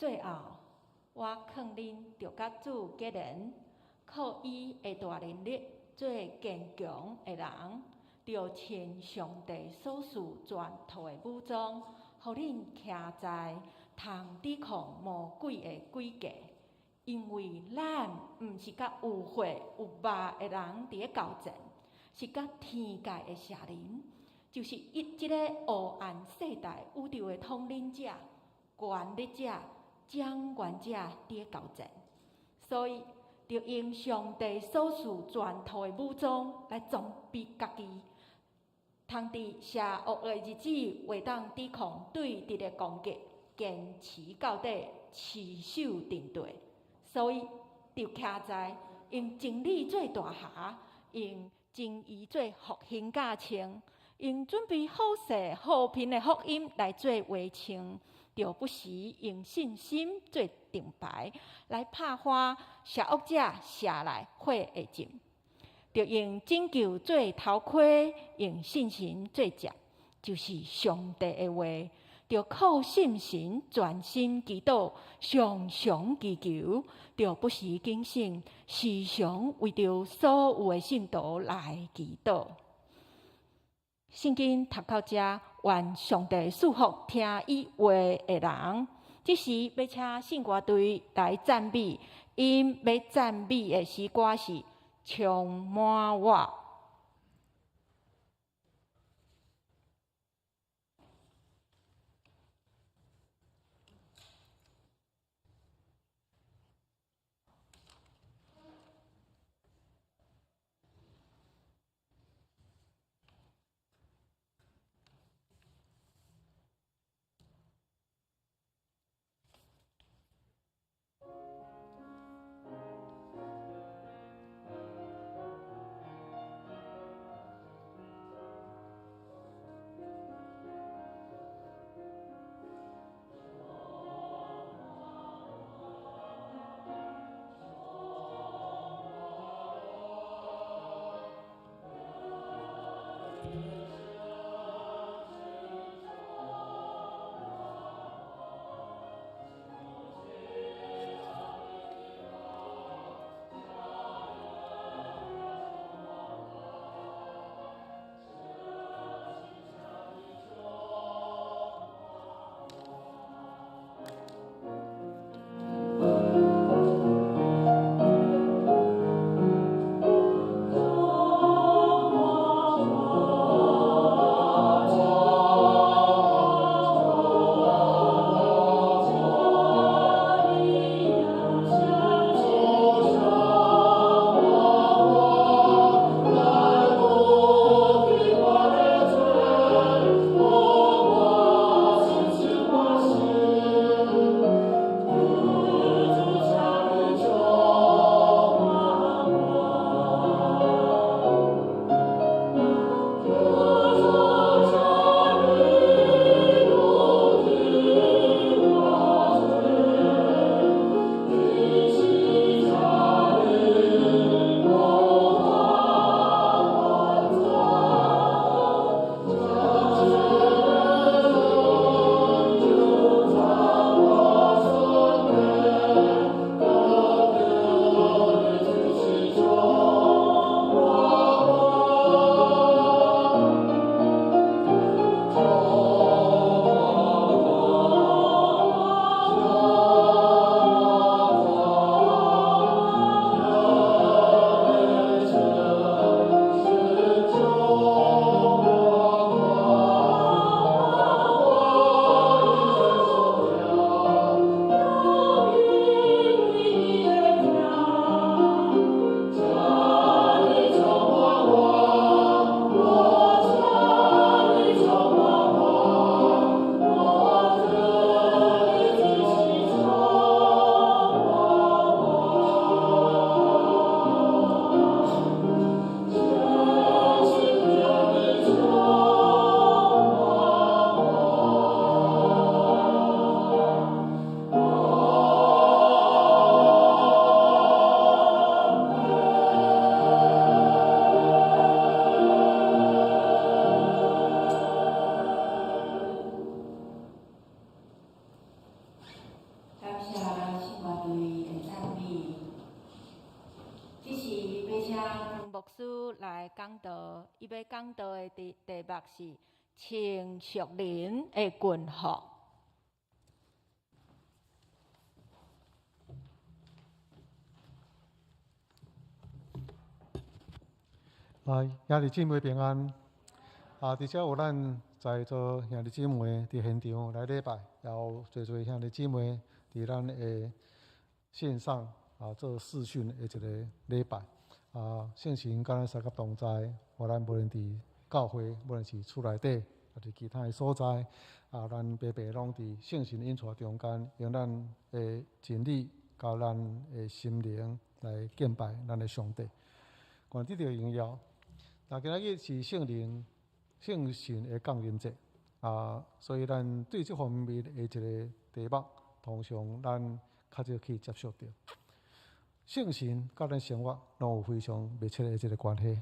最後，我勸恁著佮主結連，靠伊的大能力做堅強的人，著穿上帝所賜全套的武裝，予恁徛在通抵抗魔鬼的詭計。因為咱毋是佮有血有肉的人佇咧交戰，是佮天界的邪靈，就是伊這个黑暗世代宇宙的統領者、權力者、掌權者佇咧交戰。所以，著用上帝所賜全套的武裝來裝備家己，通佇邪惡的日子會當抵抗對敵的攻擊，堅持到底，持守陣地。所以，著徛在用真理做大箬，用正義做復興架槍，用準備好勢和平的福音來做圍槍，著不時用信心做盾牌，來拍翻邪惡者射來火的箭；著用拯救做頭盔，用信心做劍，就是上帝的話。著靠信心專心祈禱，常常祈求，著不時警醒，時常為著所有的聖徒來祈禱。聖經讀到這，願上帝賜福聽伊話的人。這時欲請聖歌隊來讚美，𪜶欲讚美的詩歌是《充滿我》。師來講道，伊欲講道的題目是穿屬靈的軍服。來，兄弟姊妹平安。啊，佇遮有咱在座兄弟姊妹佇現場來禮拜，也有濟濟兄弟姊妹佇咱的線上啊做視訊的一個禮拜。啊，聖神佮咱相佮同在，予咱無論佇教會，無論是厝內底，抑是其他的所在，啊，咱白白攏佇聖神引帶中間，用咱的真理佮咱的心靈來敬拜咱的上帝，願得著榮耀。那今仔日是聖靈、聖神的降臨節啊，所以咱對這方面的一個題目，通常咱較少去接觸著。聖神佮咱生活攏有非常密切的一個關係。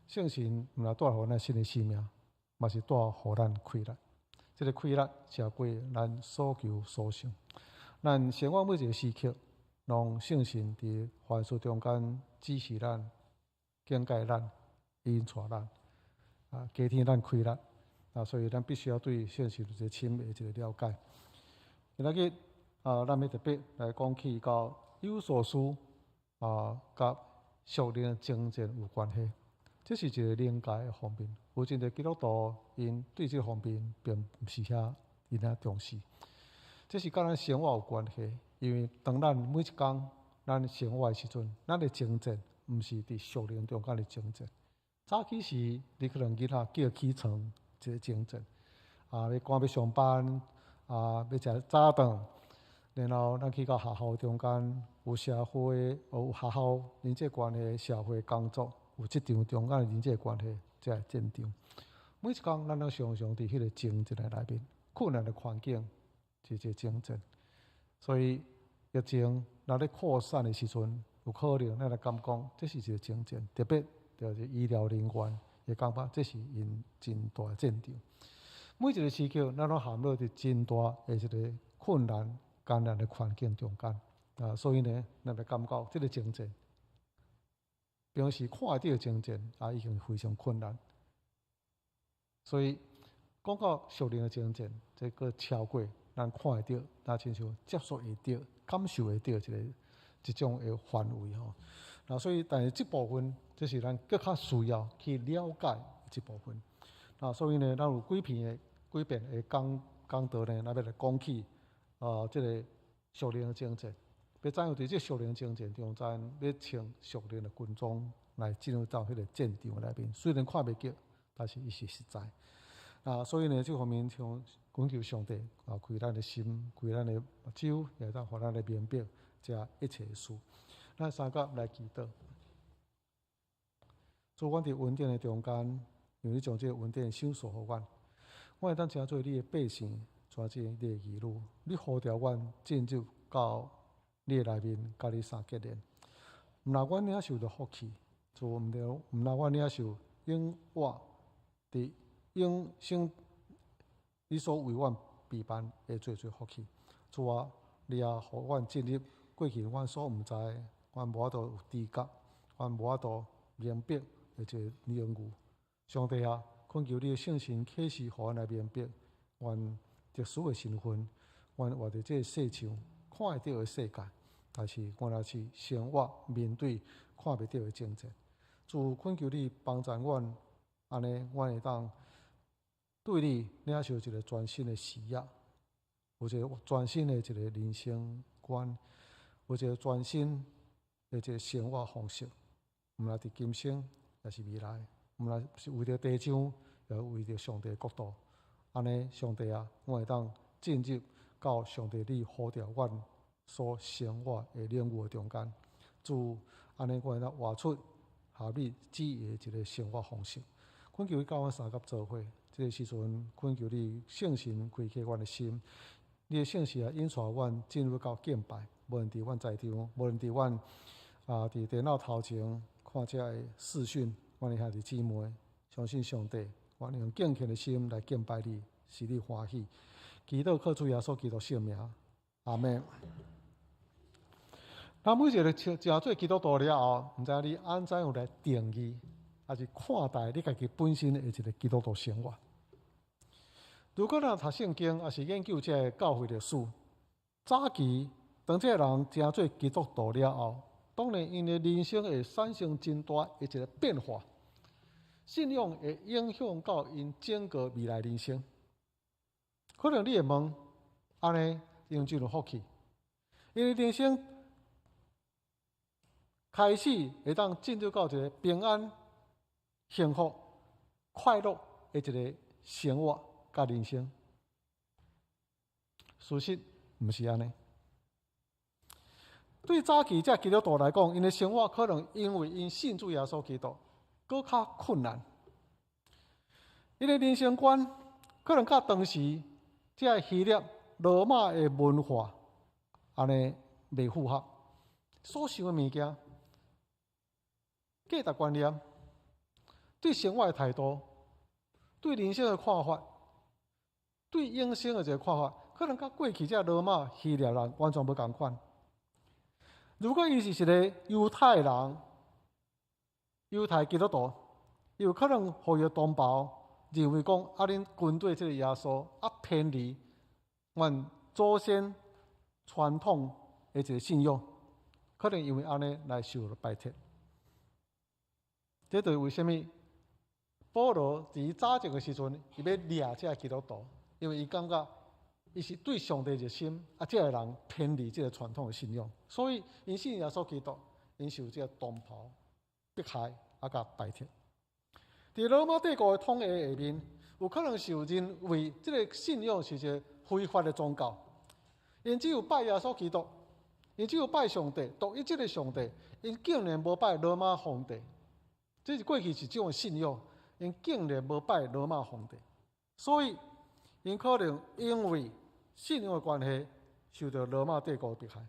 聖神毋但帶予咱新的生命，嘛是帶予咱氣力。這个氣力超過咱所求所想。咱生活每一個時刻，攏聖神佇凡事中間指示咱、警戒咱、引帶咱，啊，加添咱氣力，啊，所以咱必須要對聖神有一個深的一個了解。今仔日啊，咱欲特別來講起到以弗所書啊，佮屬靈的征戰有關係。這是一個靈界的方面，有真濟基督徒𪜶對這方面並毋是遐𪜶遐重視。這是佮咱生活有關係，因為當咱每一工咱生活的時陣，咱的征戰毋是佇屬靈中間的征戰。早起時，你可能囡仔叫起床，一个征戰，啊，欲趕欲上班，啊，欲食早頓，然後咱去到學校中間，有社會，有學校人際關係、社會工作，有職場中間的人際關係，這个戰場。每一工，咱攏常常佇彼个征戰的內面，困難的環境，是一个征戰。所以疫情若咧擴散的時陣，有可能咱會感覺這是一個征戰，特別。就是醫療人員會感覺這是𪜶真大的戰場。每一個時刻，咱攏陷入佇真大的一個困難、艱難的環境中間啊，所以呢，咱會感覺這个征戰，平時看會著的征戰啊，已經非常困難。所以講到屬靈的征戰，這閣超過咱看會著，若親像接觸會著、感受會著一个這種的範圍吼。啊，所以但是這部分，這是咱閣較需要去了解這部分。啊，所以呢，咱有幾篇的幾遍的講講道呢，咱欲來講起啊，這个屬靈的征戰。欲怎樣佇這屬靈征戰中間，欲穿屬靈的軍裝來進入到彼个戰場內面。雖然看袂著，但是伊是實在。啊，所以呢，這方面像懇求上帝啊，開咱的心，開咱的目睭，會當予咱來明白這一切的事。咱三甲來祈禱。主，阮佇恩典的中間，因為你將這个恩典賞賜予阮，阮會當成做你的百姓，成做你的兒女。你呼召阮進入到你的內面，佮你相結連。毋但阮領受著福氣，主毋著，毋但阮領受永活佇永生，你所為阮備辦的濟濟福氣。主啊，你也予阮進入過去阮所毋知，阮無法度有知覺，阮無法度明白的一個領域。上帝啊，懇求你的聖神啟示，予阮來明白阮特殊的身份，阮活佇這个世上看會著的世界，但是阮也是生活面對看袂著的征戰。主，懇求你幫助阮，按呢，阮會當對你領受一个全新的視野，有一个全新的一个人生觀，有一个全新的一个生活方式。毋但佇今生，也是未來，毋但是為著地上，也為著上帝的國度。按呢，上帝啊，阮會當進入到上帝你呼召阮所生活的領域的中間。主，按呢，阮會當活出合你旨意的一个生活方式。懇求你佮阮相佮做伙，這个時陣，懇求你聖神開啟阮的心，你的聖神啊，引帶阮進入到敬拜，無論佇阮在場，無論佇阮啊佇電腦頭前看這个視訊，阮的兄弟姊妹，相信上帝，阮用敬虔的心來敬拜你，使你歡喜。祈禱靠主耶穌基督聖名，阿們。咱每一个成做基督徒了後，毋知你按怎樣來定義，抑是看待你家己本身的一個基督徒生活？如果咱讀聖經，抑是研究這个教會歷史，早期當這个人成做基督徒了後，當然𪜶的人生會產生真大的一個變化，信仰會影響到𪜶整個未來人生。可能你會問，按呢𪜶真有福氣，𪜶的人生開始會當進入到一個平安、幸福、快樂的一個生活佮人生。事實毋是按呢。對早期這基督徒來講，𪜶的生活可能因為𪜶信主耶穌基督，閣較困難。𪜶的人生觀可能佮當時這希臘羅馬的文化按呢袂符合，所想的物件、價值觀念、對生活的態度、對人生的看法、對永生的一個看法，可能佮過去這羅馬希臘人完全無仝款。如果伊是一個猶太人、猶太基督徒，伊有可能予伊的同胞認為講，啊，恁跟隨這个耶穌，啊，偏離阮祖先傳統的一個信仰，可能因為按呢來受到排斥。這就是為啥物保羅佇早前的時陣，伊欲掠這个基督徒，因為伊感覺伊是對上帝熱心，啊，這个人偏離這个傳統的信仰，所以𪜶信耶穌基督，𪜶受這个同胞迫害啊，佮排斥。佇羅馬帝國的統治下面，有可能受認為這个信仰是一个非法的宗教，𪜶只有拜耶穌基督，𪜶只有拜上帝，獨一這个上帝，𪜶竟然無拜羅馬皇帝。這是過去是這種信仰，𪜶竟然無拜羅馬皇帝，所以𪜶可能因為信仰的關係，受到羅馬帝國的迫害。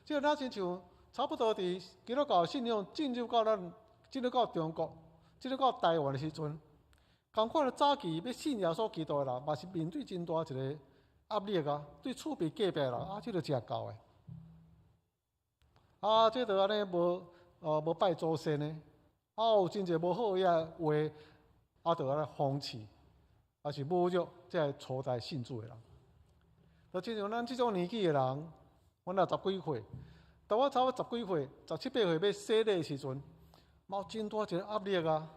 這個若親像差不多佇基督教信仰進入到咱進入到中國、進入到台灣的時陣，仝款的早期欲信耶穌基督的人，嘛是面對真大一个壓力啊！對厝邊隔壁的人啊，這个食教的，啊，這个按呢無無拜祖先的，啊，有真濟無好的話，啊，就按呢諷刺，抑是侮辱這个初代信主的人。就親像咱這種年紀的人，阮若十幾歲，當我差不多十幾歲、十七八歲欲洗禮的時陣，嘛有真大一个壓力啊！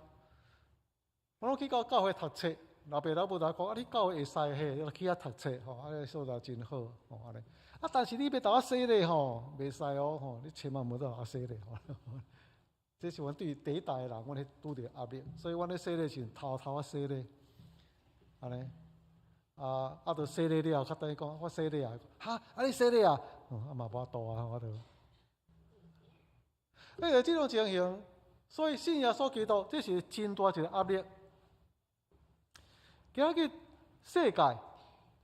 我攏去到教會讀冊，老爸老母就講啊，你教會會使嘿，你去遐讀冊吼，啊，所在真好吼，按呢。啊，但是你欲予我洗禮吼，袂使哦吼，你千萬毋好予我洗禮吼。這是阮對第一代的人，阮咧拄著壓力，所以阮咧洗禮時偷偷仔洗禮，按呢。啊啊！著洗禮了，較等於講我洗禮啊，哈！啊你洗禮啊？啊嘛無法度啊，我著。因為這種情形，所以信耶穌基督，這是真大一个壓力。今仔日世界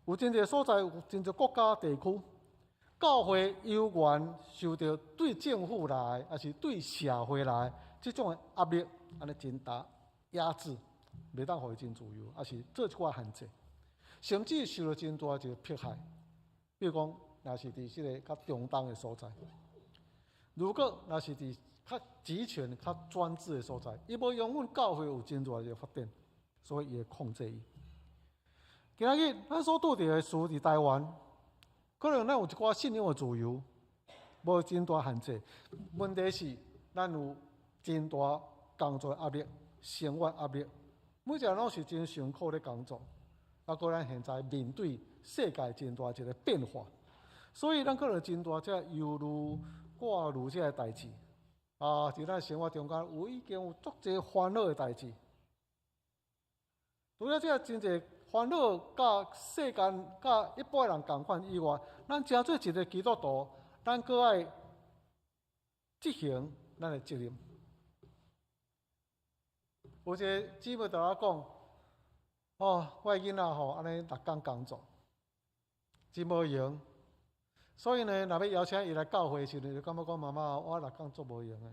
有真濟所在，有真濟國家地區，教會猶原受著對政府來，抑是對社會來這種的壓力，按呢真大壓制，袂當予伊真自由，抑是做一寡限制。甚至受著真大一个迫害，比如講，若是佇這个較中東的所在，如果若是佇較集權、較專制的所在，伊無容許教會有真大一个發展，所以伊會控制伊。今仔日咱所拄著的事佇台灣，可能咱有一寡信仰的自由，無真大限制。問題是，咱有真大工作壓力、生活壓力，每一个人攏是真辛苦咧工作。啊，閣咱現在面對世界真大一个變化，所以咱可能真大這憂慮、掛慮這个代誌。啊，佇咱生活中間有已經有足濟煩惱的代誌。除了這个真濟煩惱，佮世間、佮一般人仝款以外，咱成做一个基督徒，咱閣愛執行咱的責任。有一个姊妹佇我講：哦，我的囡仔吼，按呢逐工工作，真無閒。所以呢，若欲邀請伊來教會時陣，就感覺講媽媽，我逐工足無閒的。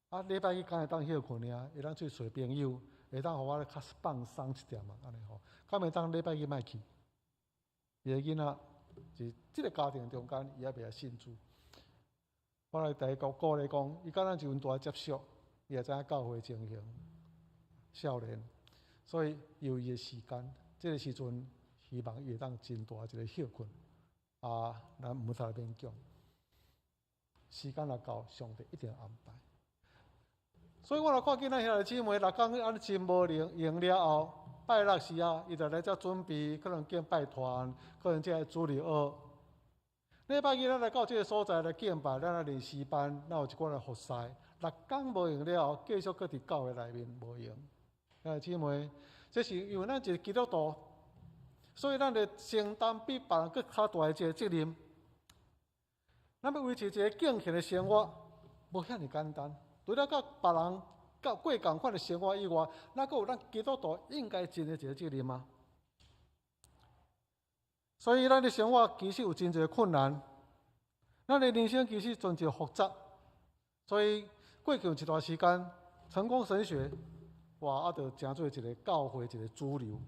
啊，禮拜一敢會當歇睏爾，會當出去揣朋友，會當予我較放鬆一點仔，按呢吼。敢會當禮拜日莫去？伊的囡仔佇這个家庭中間，伊猶未來信主。我來第一個鼓勵講，伊佮咱有真大接觸，伊也知影教會情形，少年，所以有伊的時間，這個時陣希望伊會當真大一個歇睏，啊，咱毋通勉強。時間若到，上帝一定安排。所以我若看見咱兄弟姊妹六工按呢真無閒了後，拜六時啊，伊就來遮準備，可能敬拜團，可能這個主日學。禮拜日咱來到這個所在來敬拜，咱來練詩班，咱有一寡來服侍。六工無閒了後，繼續閣佇教會內面無閒。兄弟姊妹，這是因為咱一個基督徒，所以咱會承擔比別人閣較大的一個責任。咱欲維持一個敬虔的生活，無遐爾簡單。除了佮別人佮過仝款的生活以外，咱閣有咱基督徒應該盡的一個責任啊。所以，咱的生活其實有真濟困難，咱的人生其實真濟複雜。所以過去有一段時間，成功神學，哇，啊，就成做一個教會一個主流。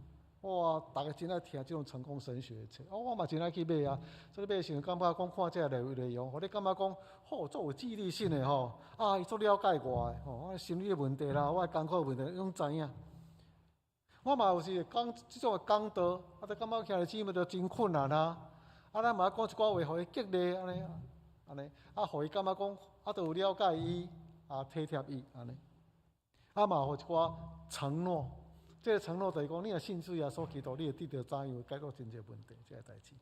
哇，逐家真愛聽這種成功神學的冊，哦，我嘛真愛去買啊。所以買時陣感覺講看這個內容，予你感覺講好足有激勵性的吼。啊，伊足了解我的吼，我心理的問題啦，我的艱苦問題攏知影。我嘛有時會講這種的講道，啊，就感覺兄弟姊妹都真困難啊。啊，咱嘛愛講一寡話，予伊激勵按呢，按呢，啊，予伊感覺講，啊，都有了解伊，啊，體貼伊按呢。啊，嘛予一寡承諾。這個承諾就是講，你若信主耶穌基督，你會得著怎樣解決真濟問題，這個代誌。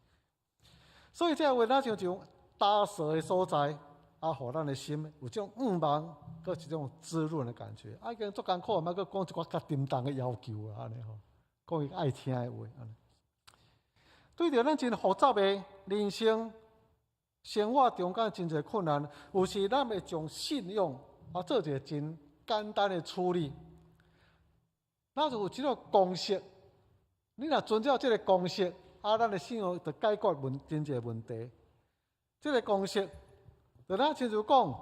所以這個話，咱像像打蛇的所在，啊，予咱的心有這種向望，閣一種滋潤的感覺。啊，已經足艱苦，莫閣講一寡較沉重的要求啊，按呢吼，講伊愛聽的話。按呢。對著咱真複雜的人生生活中間真濟困難，有時咱會將信仰啊做一個真簡單的處理。咱就有這種公式，你若遵照這個公式，啊，咱的信仰就解決問真濟問題。這個公式，就咱親像講，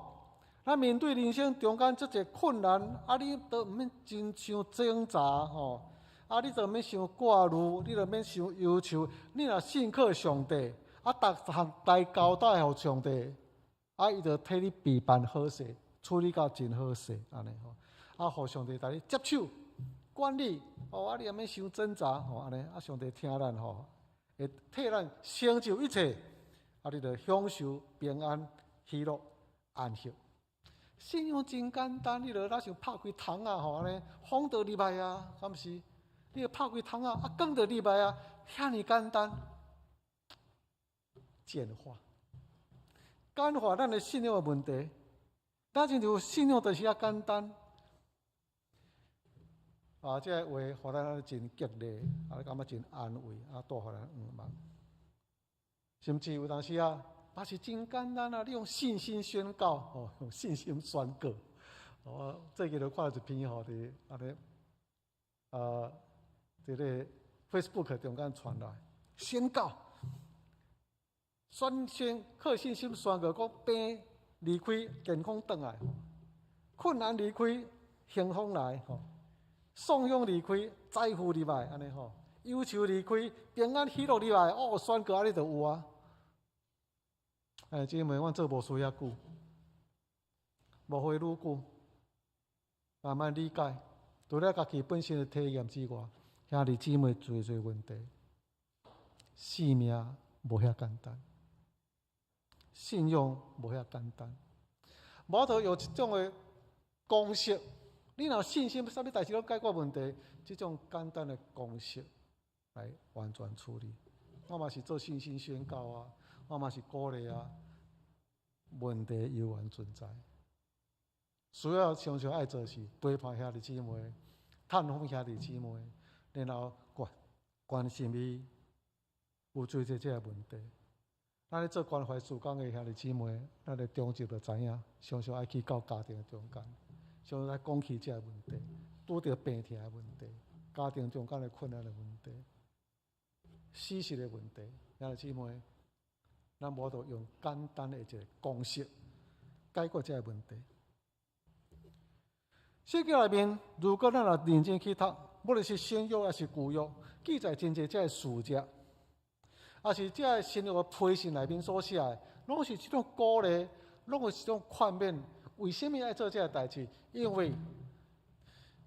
咱面對人生中間這濟困難，啊，你都毋免真傷掙扎吼，啊，你都毋免傷掛慮，你都毋免傷憂愁。你若信靠上帝，啊，逐項來交代予上帝，啊，伊就替你備辦好勢，處理甲真好勢，按呢吼，啊，予上帝共你接手。管理哦，啊，你也免傷掙扎吼，按呢，啊，上帝聽咱吼，會替咱成就一切，啊，你就享受平安、喜樂、安息。信仰真簡單，你就若像拍開窗仔吼，按呢，風就入來啊，敢毋是？你就拍開窗仔，啊，光就入來啊，遐爾簡單。簡化，簡化咱的信仰的問題，咱親像信仰就是遐簡單。啊，這個話予咱按呢真激勵，啊，你感覺真安慰，啊，帶予咱向望。甚至有當時啊，嘛是真簡單啊！你用信心宣告，哦，用信心宣告。我最近就看著一篇吼，佇按呢，啊，這个 Facebook 中間傳來宣告，宣宣靠信心宣告，講病離開，健康轉來；困難離開，輕鬆來，吼。喪勇離開，財富入來，按呢吼；憂愁離開，平安喜樂入來。哦，宣告按呢就有啊。哎，姊妹，阮做牧師遐久，無非愈久，慢慢理解，除了家己本身的體驗之外，兄弟姊妹濟濟問題，生命無遐簡單，信仰無遐簡單，無法度用這種的公式。你若有信心，啥物代誌攏解決問題，這種簡單的公式來完全處理。我嘛是做信心宣告啊，我嘛是鼓勵啊，問題猶原存在。需要常常愛做是陪伴兄弟姊妹，探訪兄弟姊妹，然後關關心伊有濟濟這个問題。咱咧做關懷事工的兄弟姊妹，咱的中執就知影，常常愛去到家庭中間。常常來講起這个問題，拄著病痛的問題，家庭中間的困難的問題，死實的問題，兄弟姊妹，咱無法度用簡單的一個公式解決這個問題。聖經內面，如果咱若認真去讀，無論是新約抑是舊約，記載真濟這个事跡，抑是這个新約的批信內面所寫的，攏是這種鼓勵。攏有一種勸勉。為啥物愛做這个代誌？因為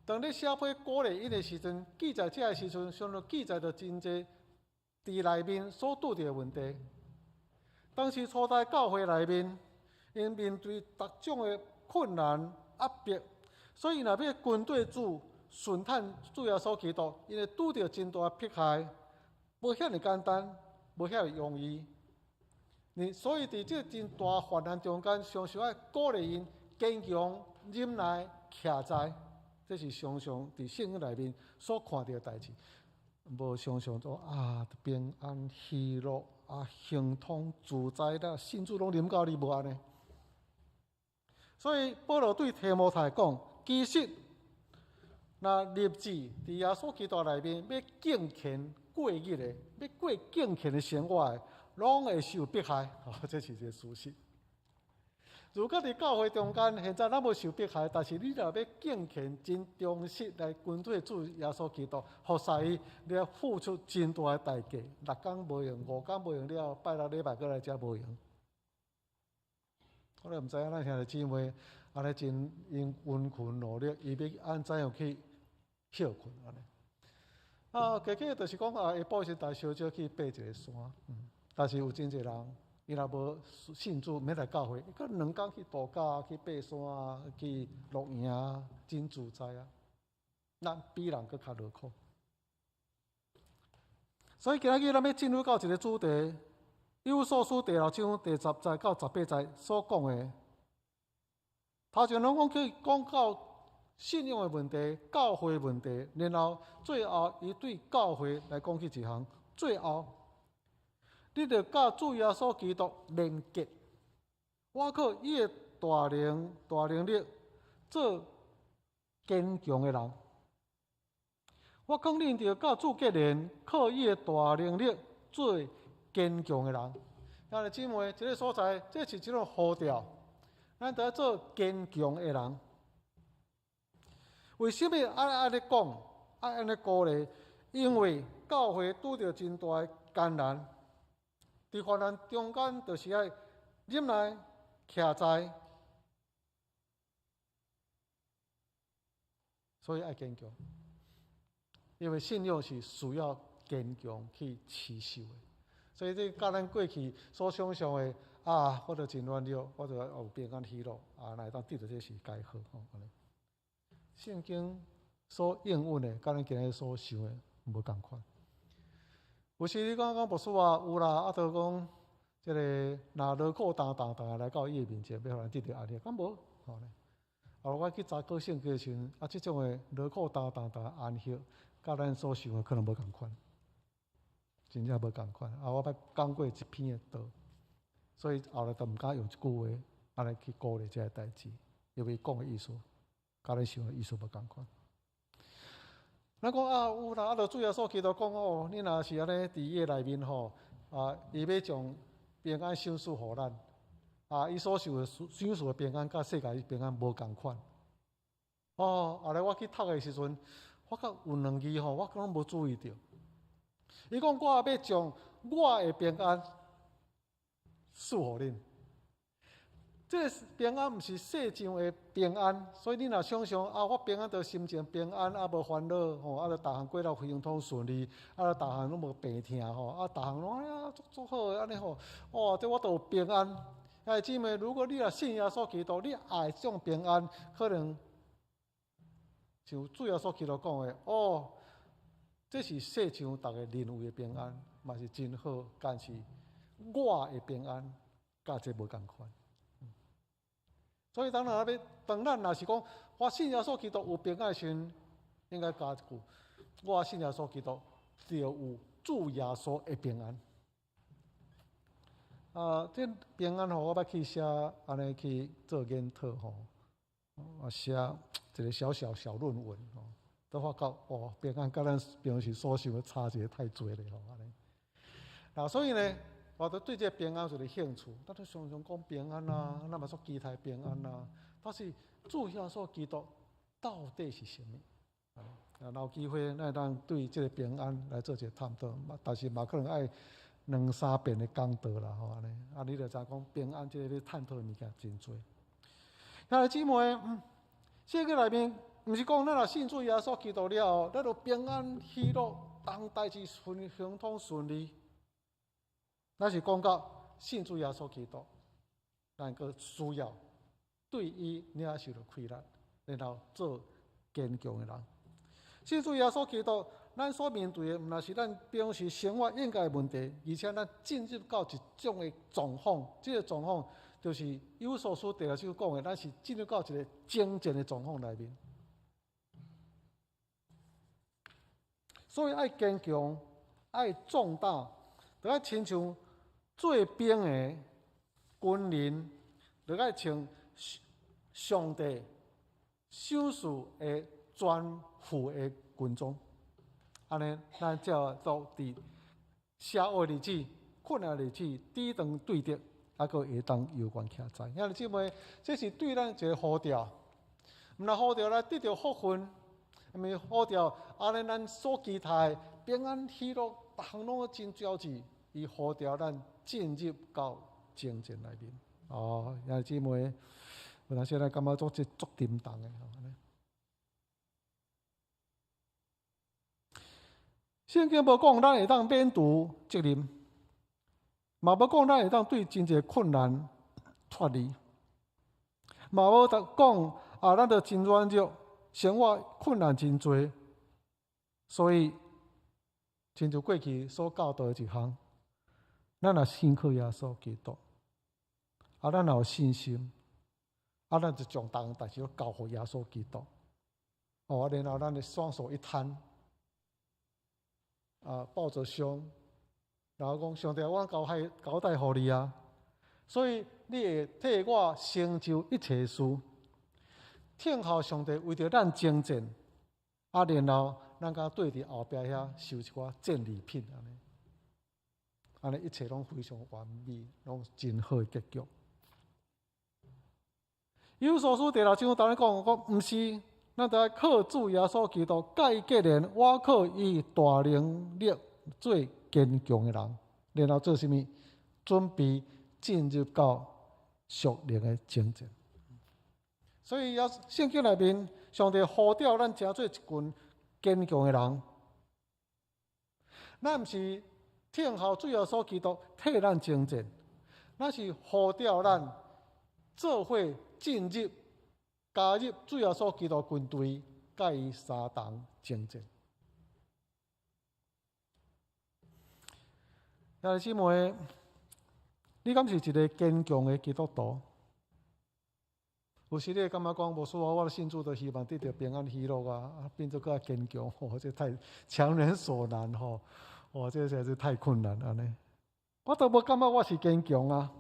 當咧寫批鼓勵𪜶的時陣，記載這个時陣，相當記載著真濟佇內面所拄著的問題。當時初代教會內面，𪜶面對逐種的困難壓迫，所以若欲跟綴主、順趁主耶穌基督，𪜶會拄著真大的迫害，無遐爾簡單，無遐爾容易。你所以佇這真大患難中間，常常愛鼓勵𪜶堅強、忍耐、徛在，這是常常佇聖經內面所看著的代誌。無想像做啊平安喜樂啊亨通自在啦，信主攏臨到你無按呢。所以保羅對提摩太講，其實若立志佇耶穌基督內面欲敬虔過日的，欲過敬虔的生活的，攏會受迫害，哦，這是一个事實。如果佇教會中間，現在咱無受迫害，但是你若欲敬虔、真忠實來跟隨主耶穌基督，服侍伊，你愛付出真大的代價。六工無閒，五工無閒了，拜六禮拜閣來遮無閒。我咧毋知影咱兄弟姊妹，按呢真𪜶殷勤努力，伊欲按怎樣去歇睏按呢？啊，加起就是講啊，下晡時帶小姐去爬一个山，但是有真濟人，伊若無信主，免來教會，伊閣兩工去度假、去爬山啊、去露營啊，真自在啊。咱比人閣較勞苦。所以今仔日咱欲進入到一个主題，以弗所書第六章第10節到18節所講的，頭前攏講去講到信仰的問題、教會問題，然後最後伊對教會來講起一項，最後。你著佮主耶穌基督連結，我靠伊的大能、大能力做堅強的人。我勸恁著佮主結連，靠伊的大能力做堅強的人。兄弟姊妹，這个所在，這是一種呼召，咱著愛做堅強的人。為啥物愛按呢講，愛按呢鼓勵？因為教會拄著真大的艱難。佇患難中間，就是愛忍耐、徛在，所以愛堅強。因為信仰是需要堅強去持守的。所以這佮咱過去所想像的啊，我著真軟弱，我著有平安喜樂啊，若會當得著這是蓋好吼。按呢，聖經所應允的，佮咱今日所想的無仝款。有時你講講牧師啊，有啦，啊，就講這个若勞苦擔重擔來到伊的面前，欲予咱得著安息，敢無？吼咧。啊，我去查考聖經的時陣，啊，這種的勞苦擔重擔安息，佮咱所想的可能無仝款，真正無仝款。啊，我捌講過一篇的道，所以後來就毋敢用這句話按呢去鼓勵這个代誌，因為講的意思，佮咱想的意思無仝款。咱講啊，有啦，啊，著主耶穌基督講哦，你若是按呢佇伊的內面吼，啊，伊欲將平安賞賜予咱，啊，伊所受的賞賜的平安，佮世界平安無仝款。哦，後來我去讀的時陣，發覺有兩字吼，我敢攏無注意著。伊講我欲將我的平安賜予恁。這个平安毋是世上的平安，所以你若想像啊，我平安就心情平安，啊無煩惱吼，啊，就逐項過了非常通順利，啊，逐項攏無病疼吼，啊，逐項攏哎呀足足好的按呢吼，哇，這我都有平安。兄弟姊妹，如果你若信耶穌基督，你愛這種平安，可能像主耶穌基督講的，哦，這是世上逐个認為的平安，嘛是真好，但是我的平安，佮這無仝款。所以當咱欲，當咱若是講我信耶穌基督有平安的時陣，應該加一句：我信耶穌基督就有主耶穌的平安。啊，這平安吼，我捌去寫按呢去做研討吼，啊寫一个小小小論文吼，都發覺哦，平安佮咱平常時所想的差一個太濟咧吼，按呢。啊，所以呢，我都對這個平安有一個興趣，咱都常常講平安啊，咱嘛說期待平安啊。但是主耶穌基督到底是啥物？啊，有機會咱會當對這个平安來做一个探討，但是嘛可能愛兩三遍的講道啦，吼按呢。啊，你就知影講平安這个欲探討的物件真濟。兄弟姊妹，聖經內面毋是講咱若信主耶穌基督了後，咱就平安喜樂，逐項代誌順亨通順利。咱是講到信主耶穌基督，咱閣需要對伊領受著氣力，然後做堅強的人。信主耶穌基督，咱所面對的毋但是咱平時生活應該的問題，而且咱進入到一種的狀況，這个狀況就是以弗所書第六章講的，咱是進入到一个征戰的狀況內面。所以愛堅強，愛壯膽，著愛親像做兵的軍人，著愛穿上帝賞賜的全副的軍裝。按呢，咱才會當佇邪惡日子、困難日子抵擋對敵，猶閣會當猶原徛在。兄弟姊妹，這是對咱一个呼召，毋但呼召來得著福分，毋是呼召按呢咱所期待平安喜樂，逐項攏真焦急，伊呼召咱進入到征戰內面。哦，兄弟姊妹，有當時咱感覺做這足沉重的。聖經無講咱會當免除責任，嘛無講咱會當對真濟困難脫離，嘛無講啊，咱著真軟弱，生活困難真濟，所以親像過去所教導的一項，咱若信靠耶穌基督，啊，咱若有信心，啊，咱就將逐項代誌攏交予耶穌基督。哦，然後咱的雙手一攤。啊，抱著胸，然後講上帝，我交代交代予你啊，所以你會替我成就一切事，聽候上帝為著咱征戰，啊，然後咱敢對佇後壁遐收一寡戰利品按呢，按呢一切攏非常完美，攏真好的結局。以弗所書第六章當咧講，講毋是。咱著愛靠主耶穌基督，佮伊結連，倚靠伊大能力做堅強的人，然後做啥物？準備進入到屬靈的征戰。所以，耶聖經內面，上帝呼召咱成做一群堅強的人。咱毋是聽候主耶穌基督替咱征戰，咱是呼召咱做伙進入。加入主耶穌基督軍隊，佮伊相同征戰。兄弟姊妹，你敢是一个堅強的基督徒？有時你會感覺講，無錯啊，我信主都希望得著平安喜樂啊，變做閣較堅強，吼，這太強人所難吼，哦，這實在是太困難按呢。我都無感覺我是堅強啊。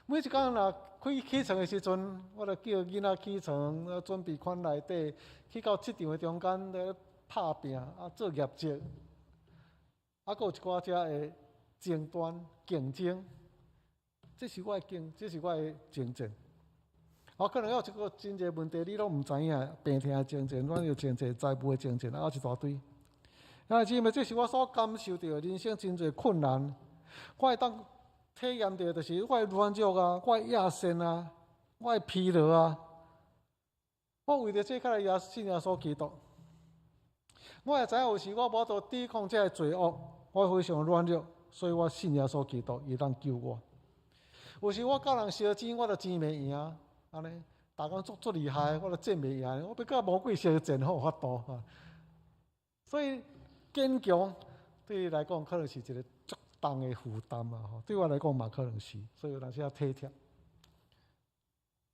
每一工若開起床的時陣，我就叫囡仔起床，準備款內底，去到職場的中間咧拍拚啊，做業績，啊，閣有一寡遮的爭端競爭，這是我的競，這是我的征戰。啊，可能有一個真濟問題，你攏毋知影，病痛的征戰，阮有真濟財務的征戰，啊，一大堆。啊，姊妹，這是我所感受著人生真濟困難，我會當。體驗著就是我的軟弱啊，我的野心啊，我的疲勞啊。我為著這較來耶信耶穌基督，我也知影有時我無法度抵抗這个罪惡，我非常軟弱，所以我信耶穌基督，伊會當救我。有時我佮人相爭，我都爭袂贏，按呢，逐工足足厲害，我都戰袂贏，我欲佮魔鬼相戰，我有法度。所以堅強對伊來講，可能是一个足重的負擔啊！吼，對我來講嘛，可能是，所以有當時要體貼，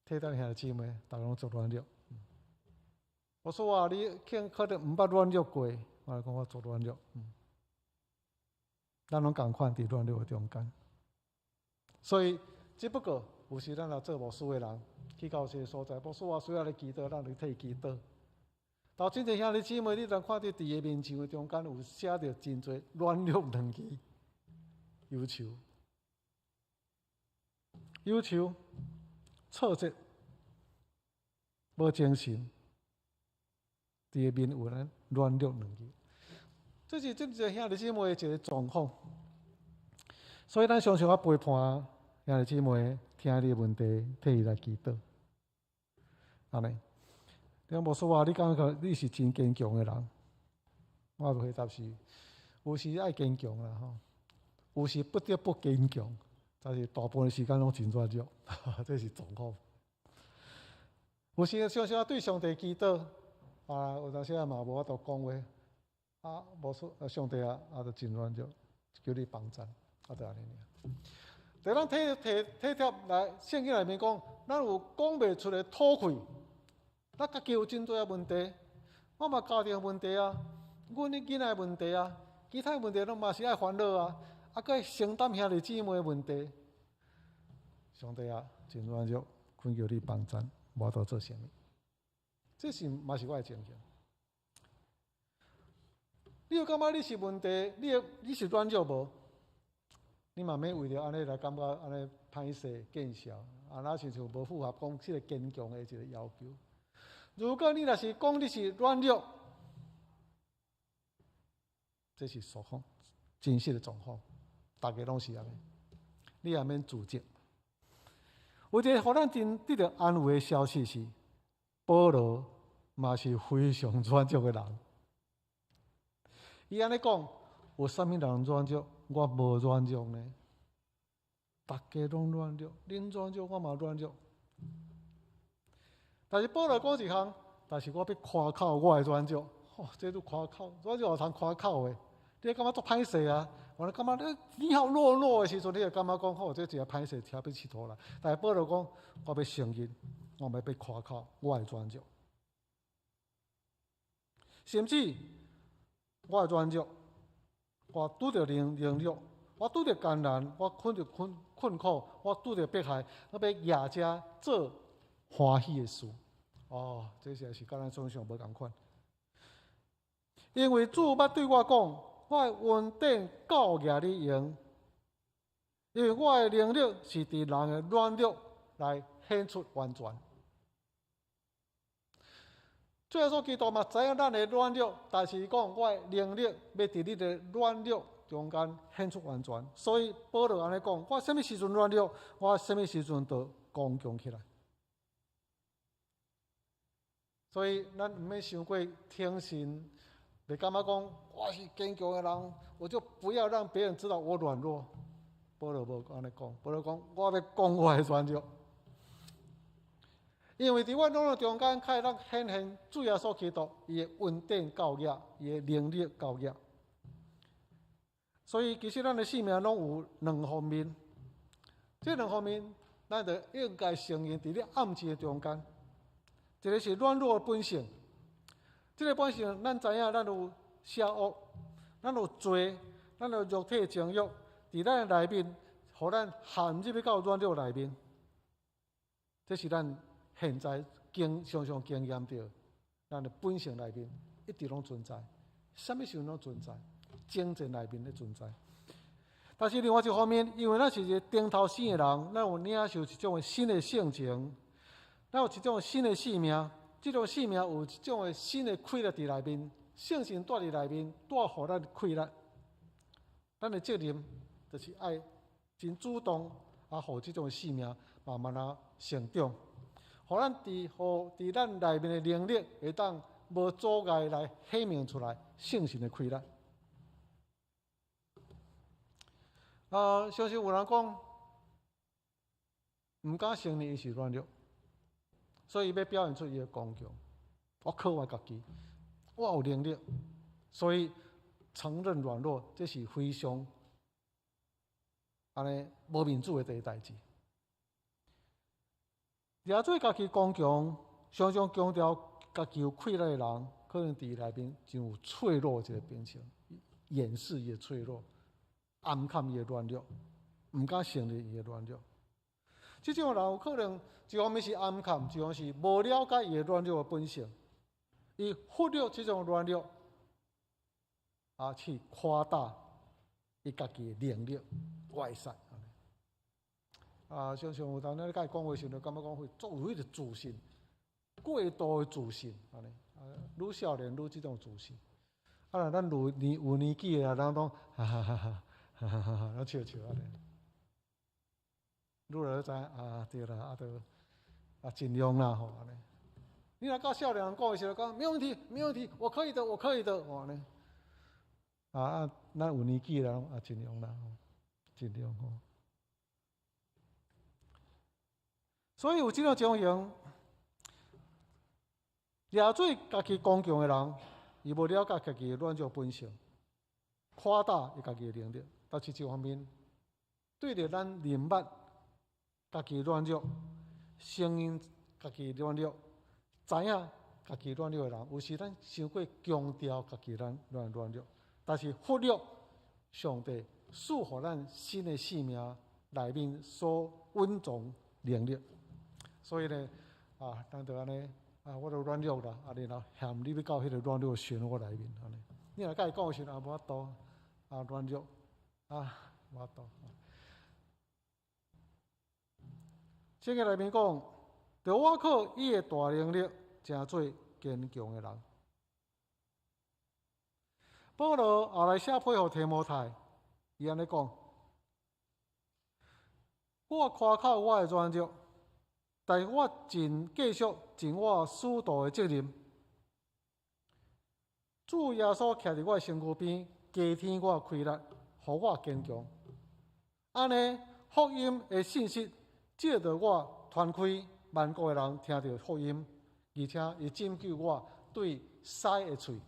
體貼兄弟姊妹，逐家攏足軟弱。我說啊，你可能毋捌軟弱過，我來講我足軟弱。咱攏仝款佇軟弱的中間，所以只不過有時咱若做牧師的人，去到這个所在，牧師啊需要你祈禱，咱就替伊祈禱。但真濟兄弟姊妹，你通看著佇伊面像的中間有寫著真濟軟弱兩字。憂愁，憂愁，挫折，無精神，佇伊面有咱軟弱兩字，這是真濟兄弟姊妹的一个狀況。所以咱常常愛陪伴兄弟姊妹，聽你的問題，替伊來祈禱。按呢，你講牧師話，你感覺你是真堅強的人。我的回答是，有時愛堅強啦吼，有時不得不堅強，但是大部分時間攏真軟弱，這是狀況。有時常常對上帝祈禱，啊，有當時啊嘛無法度講話，啊，無說上帝啊，啊，就真軟弱，求你幫贊，啊，就按呢爾。佇咱體體體貼來聖經內面講，咱有講袂出的吐氣，咱家己有真濟个問題，我嘛家庭問題啊，阮的囡仔問題啊，其他問題攏嘛是愛煩惱啊，啊，閣愛承擔兄弟姊妹的問題。上帝啊，真軟弱，懇求你幫贊，無法度做啥物。這是嘛是我的情形。你有感覺你是問題？你是軟弱無？你嘛免為著按呢來感覺按呢歹勢見笑，啊，若親像無符合講這個堅強的一個要求。如果你若是講你是軟弱，這是狀況，真實的狀況，大家攏是按呢，你也免自責。有一個予咱真得著安慰的消息是，保羅嘛是非常軟弱的人。伊按呢講，有啥物人軟弱，我無軟弱呢？逐家攏軟弱，恁軟弱，我嘛軟弱。但是保羅講一項，但是我欲誇口我的軟弱。哦，這都誇口，軟弱有通誇口的。你感覺足歹勢啊？我感覺你好懦弱的時陣，你會感覺講吼，這一个歹勢，聽欲𨑨迌啦。但是保羅講，我欲承認，我欲誇口我的軟弱，甚至我的軟弱，我拄著凌辱，我拄著艱難，我困著困困苦，我拄著迫害，我欲舉這做歡喜的事。哦，這實在是佮咱想像無仝款。因為主捌對我講，我的恩典夠額你用，因為我的能力是佇人的軟弱來顯出完全。主耶穌基督嘛知影咱的軟弱，但是伊講我的能力欲佇你的軟弱中間顯出完全。所以保羅按呢講，我啥物時陣軟弱，我啥物時陣就剛強起來。所以咱毋免傷過輕信，袂感覺講我是堅強的人，我就不要讓別人知道我軟弱。保羅無按呢講，保羅講我欲講我的軟弱。因為佇我軟弱中間，較會當顯現主耶穌基督伊的恩典夠額，伊的能力夠額。所以其實咱的生命攏有兩方面，這兩方面咱就應該承認佇咧暗戰的中間，一個是軟弱的本性，這個本性咱知影，咱有邪惡，咱有罪，咱有肉體情慾，佇咱的內面，予咱陷入去到軟弱內面，這是咱現在經常常經驗著，咱的本性內面一直攏存在，啥物時陣攏存在，征戰內面咧存在。但是另外一方面，因為咱是一個重頭生的人，咱有領受一種新的性情，咱有一種新的生命，這種生命有一種的新的氣力佇內面，聖神住佇內面，帶予咱氣力。咱的責任就是愛真主動，啊，予這種生命慢慢仔成長。予咱佇予佇咱內面的能力會當無阻礙來顯明出來聖神的氣力。啊，相信有人講，毋敢承認伊是軟弱，所以伊欲表現出伊的剛強。我靠我家己，我有能力，所以承認軟弱，這是非常按呢無面子的一個代誌。掠做家己剛強，常常強調家己有氣力的人，可能佇內面真有脆弱的一個秉性，掩飾伊的脆弱，掩藏伊的軟弱，毋敢承認伊的軟弱。這種人有可能一方面是掩藏，一方面是無了解伊的軟弱的本性，伊忽略這種軟弱，啊，去誇大伊家己的能力，我會使。啊，常常有當咧，佮伊講話時，就感覺講會足有彼個自信，過度的自信，按呢，啊，愈少年愈這種自信。啊，若咱有年紀的，人攏哈哈哈哈，哈哈哈哈，攏笑笑按呢。愈來愈知影啊，對啦，啊，著啊盡量啦吼按呢。你若佮少年人講的時陣，講沒問題，沒問題，我可以的，我可以的，按呢。啊啊，咱有年紀啦，啊盡量啦，盡量吼。所以有這種情形，掠做家己剛強的人，伊無了解家己的軟弱本性，誇大伊家己的能力。但是一方面，對著咱認捌家己軟弱，承認家己軟弱，知影家己軟弱的人，有時咱傷過強調家己咱軟弱，但是忽略上帝賜予咱新的生命內面所蘊藏能力。所以呢，啊，咱就按呢，啊，我都軟弱啦，啊，然後陷入去到彼個軟弱漩渦內面，按呢。你若佮伊講的時陣，啊，無法度，啊，軟弱，啊，無法度。聖經內面講，著我靠伊的大能力，成做堅強的人。保羅後來寫批予提摩太，伊按呢講：我誇口我的軟弱，但是我盡繼續盡我使徒的責任。主耶穌徛佇我的身軀邊，加添我的氣力，予我堅強。按呢，福音的信息藉著我傳開，萬國的人聽著福音，而且伊拯救我對獅的喙，予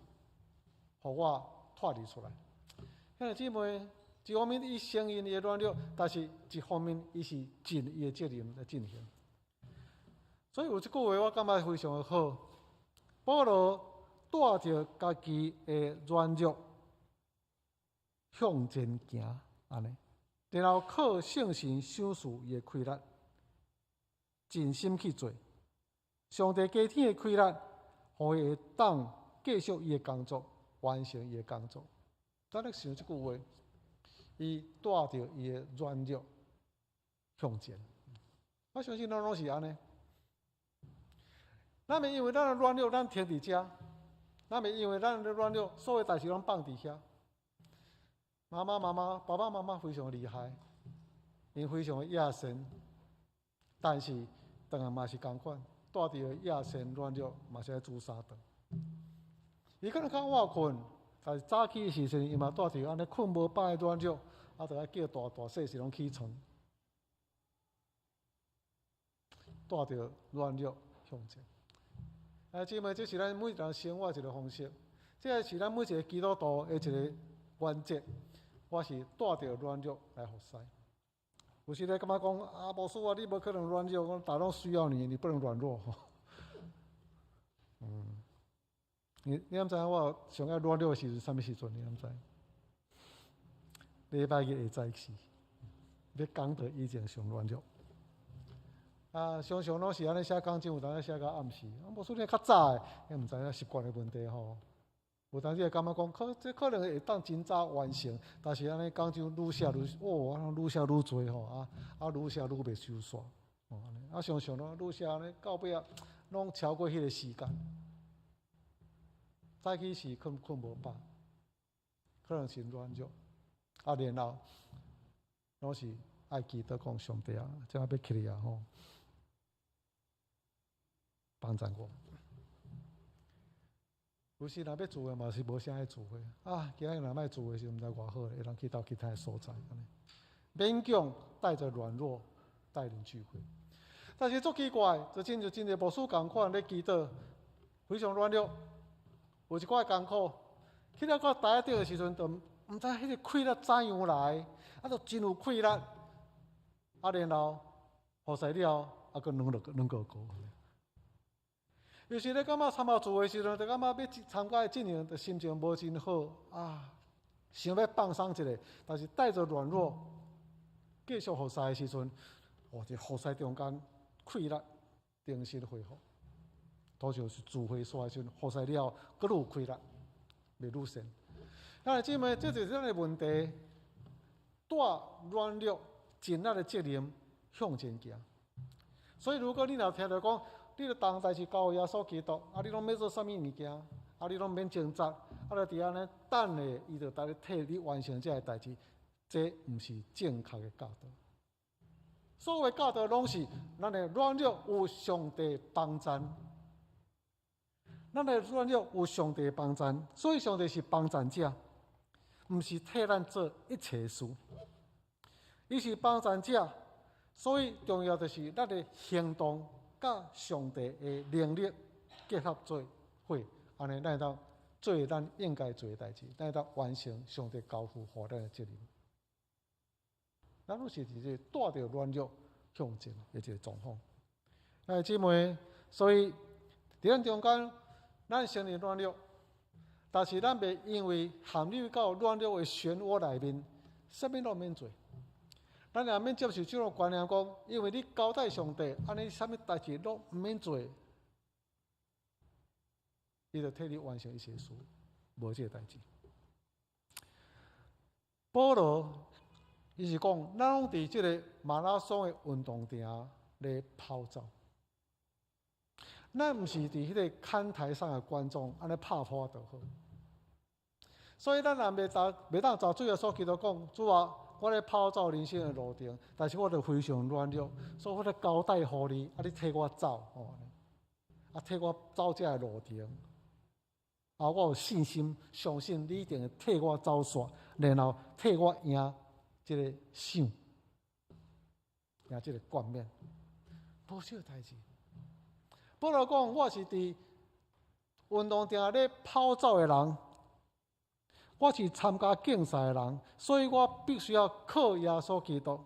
我脫離出來。兄弟姊妹，一方面伊承認伊的軟弱，但是一方面伊是盡伊的責任來進行。所以有一句話，我感覺非常的好。保羅帶著家己的軟弱向前行，按呢，然後靠聖神賞賜伊的氣力，盡心去做。上帝加添的氣力，予伊會當繼續伊的工作，完成伊的工作。咱咧想這句話，伊帶著伊的軟弱向前。我相信咱攏是按呢。咱袂因為咱的軟弱，咱停佇遮；咱袂因為咱的軟弱，所有代誌攏放佇遐。媽媽、媽媽、爸爸媽媽非常厲害，𪜶非常的野心，但是當然嘛是仝款，帶著野心軟弱，嘛是愛煮三頓。伊可能較晚睏，但是早起的時陣，伊嘛帶著按呢睏無飽的軟弱，啊，著愛叫大大細細攏起床，帶著軟弱向前。啊，姊妹，這是咱每一個人生活一個方式，這是咱每一個基督徒的一個原則。我是帶著軟弱來服侍。有時咧感覺講啊，牧師啊，你無可能軟弱，我逐攏需要你，你不能軟弱。你敢知影我上愛軟弱的時陣，啥物時陣？你敢知？禮拜日下早起，欲講道以前上軟弱。啊，常常攏是按呢寫講章，有當時寫到暗時。啊，牧師你較早的，你毋知影習慣的問題吼。有當時會感覺講，可這可能會當真早完成，但是按呢講章愈寫愈，哦，愈寫愈濟吼，啊啊，愈寫愈袂收煞，哦，按呢，啊，常常攏愈寫按呢，到尾仔攏超過彼個時間。早起時睏睏無飽，可能是軟弱，啊，然後攏是愛祈禱講上帝啊，這欲起來啊吼，幫贊我。有時若欲聚會嘛是無啥愛聚會啊，今仔日若欲聚會時，毋知偌好咧，會當去到其他的所在。勉強帶著軟弱帶領聚會，但是足奇怪，就親像真濟牧師仝款咧祈禱，非常軟弱，有一寡艱苦，去到到台仔頂的時陣，就毋知彼個氣力怎樣來，啊，就真有氣力，啊，然後服侍了後，啊，閣軟落軟過過。有時咧感覺參加聚會時陣，就感覺欲參加的進程，就心情無真好啊，想欲放鬆一下，但是帶著軟弱繼續服侍的時陣，哇！佇服侍中間氣力重新恢復，都就是聚會煞的時陣，服侍了後，閣愈有氣力，袂愈善。兄弟姊妹，這就是咱的問題，帶軟弱盡咱的責任向前行。所以，如果你若聽著講，你著當代誌交予耶穌基督，啊！你攏欲做啥物物件？啊！你攏免掙扎，啊！就佇按呢等咧，伊就帶你替你完成這个代誌。這毋是正確的教導。所有教導攏是咱的軟弱有上帝幫贊，咱的軟弱有上帝幫贊，所以上帝是幫贊者，毋是替咱做一切事。伊是幫贊者，所以重要就是咱的行動佮上帝的能力結合做伙，按呢咱會當做咱應該做的代誌，咱會當完成上帝交付予咱的責任。咱攏是佇這個帶著軟弱向前的一個狀況。兄弟姊妹，所以佇咱中間，咱承認軟弱，但是咱袂因為陷入到軟弱的漩渦內面，啥物攏免做。咱也免接受這種觀念，講因為你交代上帝，按呢啥物代誌攏毋免做，伊就替你完成一切事，無這個代誌。保羅伊是講，咱攏佇這個馬拉松的運動場咧跑走，咱毋是佇彼個看台上的觀眾，按呢拍噗仔就好。所以咱也袂當就主耶穌基督講，主啊，我咧跑走人生的路程，但是我著非常軟弱，所以我咧交代予你，啊，你替我走，吼，啊，替我走這个路程。啊，我有信心，相信你一定會替我走煞，然後替我贏這個賞，贏這個冠冕。無這個代誌。保羅講，我是佇運動場咧跑走的人，我是參加競賽的人，所以我必須要靠耶穌基督，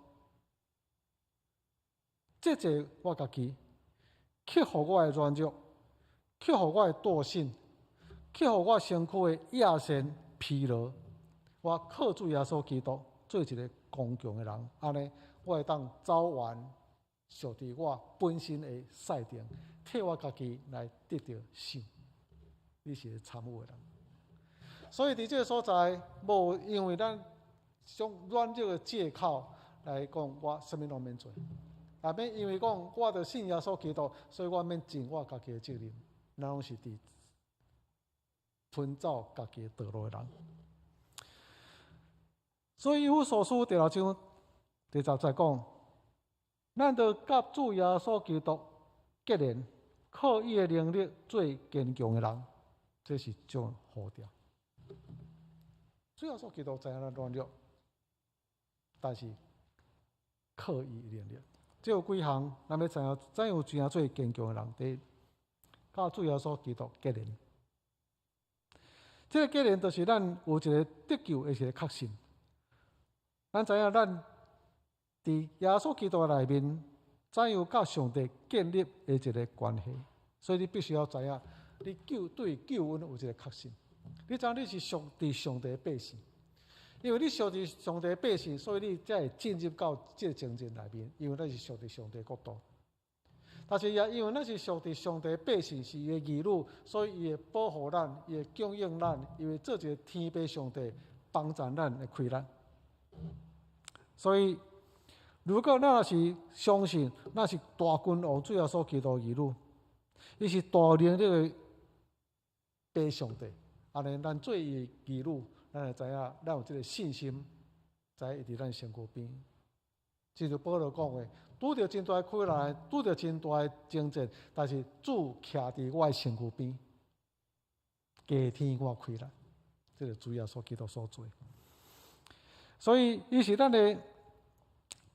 節制我家己，克服我的軟弱，克服我的惰性，克服我身軀的野性疲勞。我靠主耶穌基督做一個剛強的人，按呢，我會當走完屬佇我本身的賽程，替我家己來得著賞。你是個參與的人，所以佇這個所在，無因為咱用軟弱的借口來講，我啥物攏免做，也免因為講我著信耶穌基督，所以我免盡我家己的責任。咱攏是佇奔走家己的道路的人。所以以弗所書第六章第十節講，咱著佮主耶穌基督結連，靠伊的能力做堅強的人，這是種呼召。主耶穌基督知影咱軟弱，但是靠伊的能力。這有幾項，咱欲知影怎樣怎樣做堅強的人？第一，佮主耶穌基督結連。這個結連就是咱有一個得救的一個確信。咱知影咱佇耶穌基督內面，怎樣佮上帝建立的一個關係。所以你必須要知影，你救對救恩有一個確信。你知影你是屬佇上帝的百姓，因為你屬佇上帝的百姓，所以你才會進入到這個情境內面。因為咱是屬佇上帝國度，但是也因為咱是屬佇上帝的百姓，是伊的兒女，所以伊會保護咱，伊會供應咱，伊會做一個天父上帝幫助咱的氣力。所以，如果咱若是相信，咱是大君王主耶穌基督兒女，伊是大能力的父上帝，按呢，咱做伊的兒女，咱會知影，咱有這個信心，知影伊佇咱身軀邊。正如保羅講的，拄著真大的困難，拄著真大的爭戰，但是主徛佇我的身軀邊，加添我氣力，這個主耶穌基督所做。所以，伊是咱的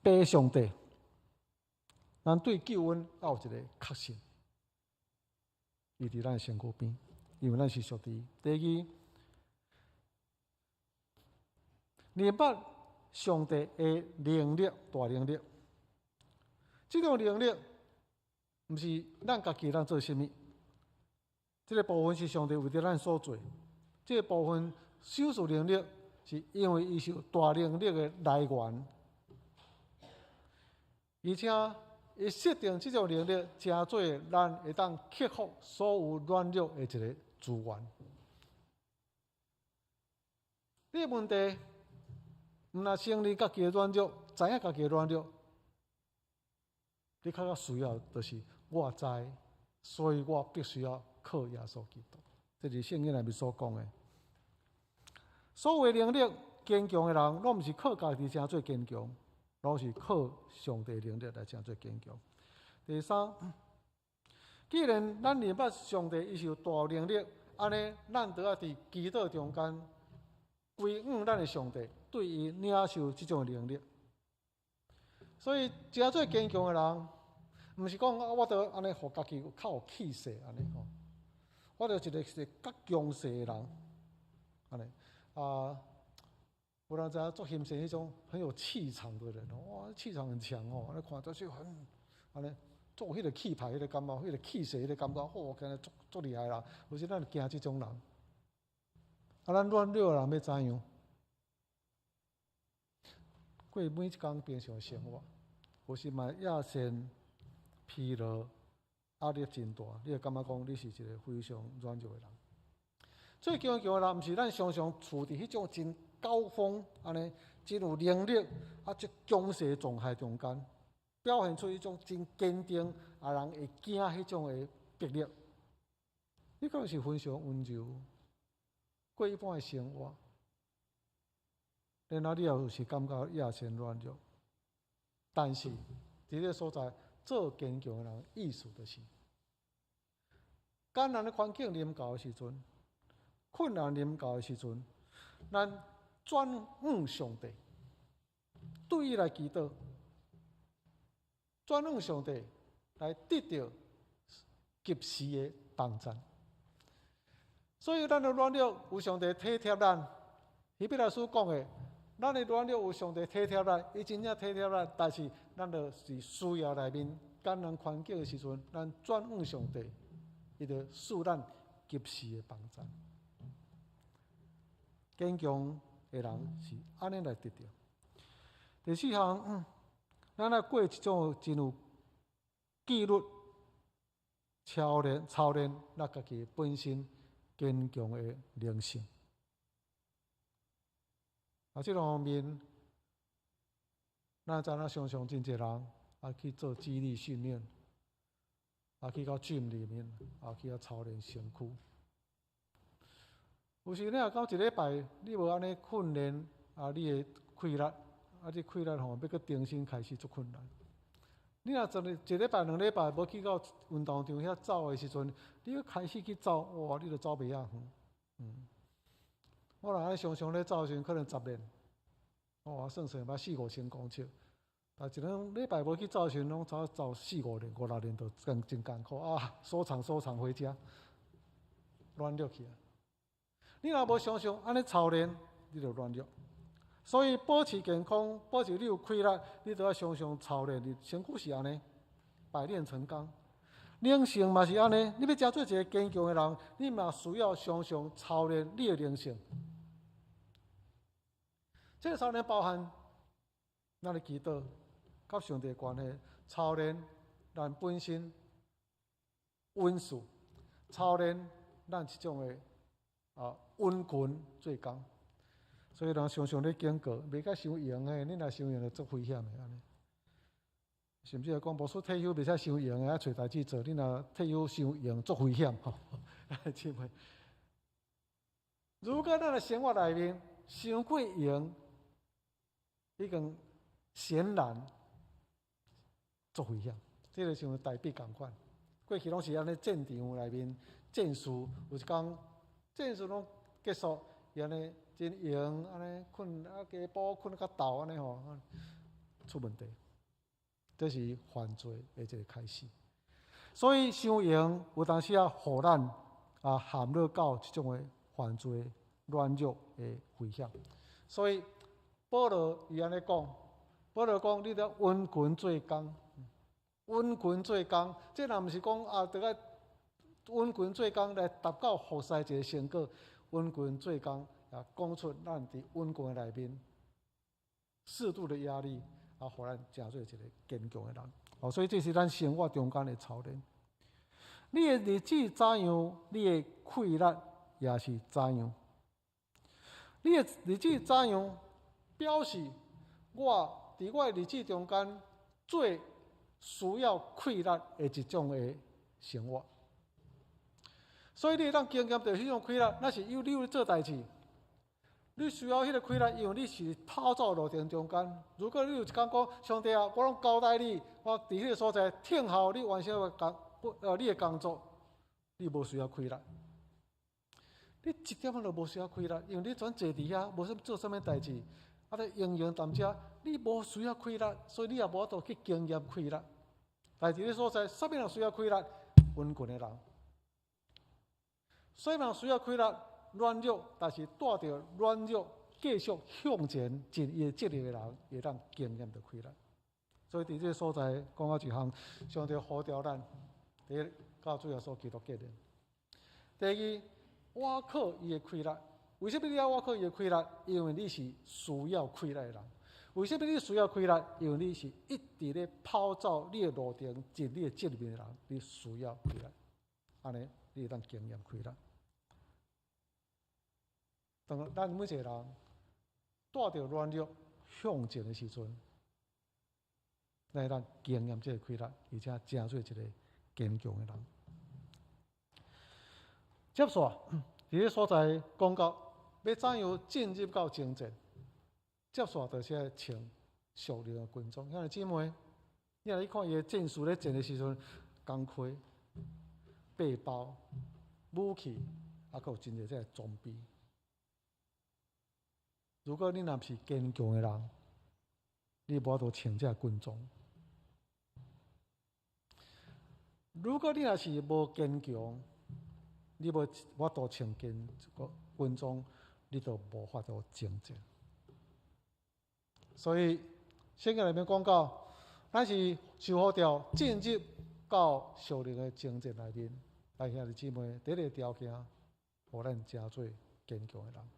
父上帝，咱對救恩要有一個確信，伊佇咱身軀邊，因為咱是屬佇。第二，明白上帝的能力，大能力，這種能力毋是咱家己通做啥物，這個部分是上帝為著咱所做，這個部分賞賜能力是因為伊是有大能力的來源，而且伊設定這種能力，成做咱會當克服所有軟弱的一個資源。你的問題，毋若承認家己的軟弱，知影家己的軟弱，你較較需要就是我知，所以我必須要靠耶穌基督。這是聖經內面所講的。所謂能力，堅強的人，攏毋是靠家己成做堅強，攏是靠上帝能力來成做堅強。第三，既然咱認捌上帝伊是有大能力，按呢，咱著愛佇祈禱中間歸向咱的上帝，對伊領受這種能力。所以，成做堅強的人，毋是講啊，我著按呢，予家己較有氣勢按呢吼。我著一個是較強勢的人，按呢啊，有人知影足欣賞彼種很有氣場的人，哇，氣場很強哦，你看就是很按呢，足有彼個氣派，彼個感覺，彼個氣勢，彼個感覺，哦，敢若足足厲害啦。有時咱驚這種人，啊，咱軟弱的人欲怎樣？過每一工平常生活，有時嘛壓線疲勞。壓力真大，你會感覺講你是一個非常軟弱的人。最堅強的人，毋是咱常常處佇彼種真高峰，按呢真有能力啊，這強勢狀態中間，表現出一種真堅定啊，人會驚彼種的迫力。你可能是非常溫柔，過一般的生活，然後你也有時感覺也先軟弱，但是佇這個所在做堅強的人，意思就是艱難的環境臨到的時陣，困難臨到的時陣，咱轉向上帝，對伊來祈禱，轉向上帝來得著及時的幫贊。所以，咱的軟弱有上帝體貼咱。希伯來書講的，咱的軟弱有上帝體貼咱，伊真正體貼咱，但是咱就是需要內面艱難環境的時陣，咱轉向上帝，伊就賜咱及時的幫贊。堅強的人是按呢來得著。第四項，咱愛過一種真有紀律、操練、操練咱家己本身堅強的靈性。啊，這方面，咱知影常常真濟人啊去做肌力訓練，啊去到 gym 裡面，啊去遐操練身軀。有時你若講一禮拜，你無按呢訓練啊，你的氣力，啊，這氣力吼，欲閣重新開始足困難。你若真一禮拜、兩禮拜無去到運動場遐走的時陣，你閣開始去走，哇，你就走袂遐遠。我若按呢常常咧走的時陣，可能10練，哇，算算捌四五千公尺。但一兩禮拜無去走的時陣，攏走走四五練、五六練，就真真艱苦啊！收場收場回家，軟弱去啊！你若無常常按呢操練，你就軟弱。所以保持健康，保持你有氣力，你都愛常常操練。你身軀是按呢，百煉成鋼。靈性嘛是按呢，你欲成做一個堅強的人，你嘛需要常常操練你的靈性。這個操練包含咱的祈禱、佮上帝的關係，操練咱本身溫順，操練咱這種的啊殷勤做工。所以人常常咧警告，袂閣傷閒的，你若傷閒就足危險的按呢。甚至來講，無說退休袂使傷閒的，愛揣代誌做。你若退休傷閒，足危險吼。姊妹，如果咱的生活內面傷過閒，已經顯然足危險。這個像台幣仝款，過去攏是按呢戰場內面戰士，有一工戰士攏結束，伊按呢真閒，按呢睏啊加晡睏較沓按呢吼，出問題。這是犯罪的一個開始。所以傷閒有當時啊，予咱啊陷落到這種的犯罪軟弱的危險。所以保羅伊按呢講，保羅講你著殷勤做工，殷勤做工，這若毋是講啊，著愛殷勤做工來達到服侍一個成果。殷勤做工也講出咱佇殷勤的內面適度的壓力，啊，予咱成做一個堅強的人。哦，所以這是咱生活中間的操練。你的日子怎樣，你的氣力也是怎樣。你的日子怎樣，表示我佇我的日子中間最需要氣力的一種的生活。所以你會當經驗著彼種氣力，若是有你有做代誌，你需要彼个氣力，因為你是跑走路程中間。如果你有一工講，上帝啊，我攏交代你，我佇彼个所在聽候你完成你的工作，你無需要氣力。你一點仔都無需要氣力，因為你全坐佇遐，無啥做啥物代誌，啊，咧閒閒踮遮，你無需要氣力，所以你也無法度去經驗氣力。但是佇個所在，啥物人需要氣力？貧窮的人。啥物人需要氣力？軟弱，但是帶著軟弱繼續向前盡伊的責任的人，會當經驗著氣力。所以佇這个所在講到一項，上帝呼召咱，第一，佮主耶穌基督結連；第二，倚靠伊的氣力。為啥物你愛倚靠伊的氣力？因為你是需要氣力的人。為啥物你需要氣力？因為你是一直咧跑走你的路程、盡你的責任的人，你需要氣力。按呢，你會當經驗氣力。當咱每一個人帶著軟弱向前的時陣，咱會當經驗這個氣力，而且成做一個堅強的人。接續，佇這所在講到欲怎樣進入到征戰，接續就是愛穿屬靈的軍裝。兄弟姊妹，你若去看伊的戰士咧戰的時陣，鋼盔、背包、武器，啊，閣有真濟這个裝備。如果你若毋是堅強的人，你無法度穿這个軍裝。如果你若是無堅強，你無法度穿堅軍裝，你就無法度征戰。所以聖經內面講到，咱是受呼召進入到屬靈的征戰內面。但兄弟姊妹，第一个條件，予咱成做堅強的人。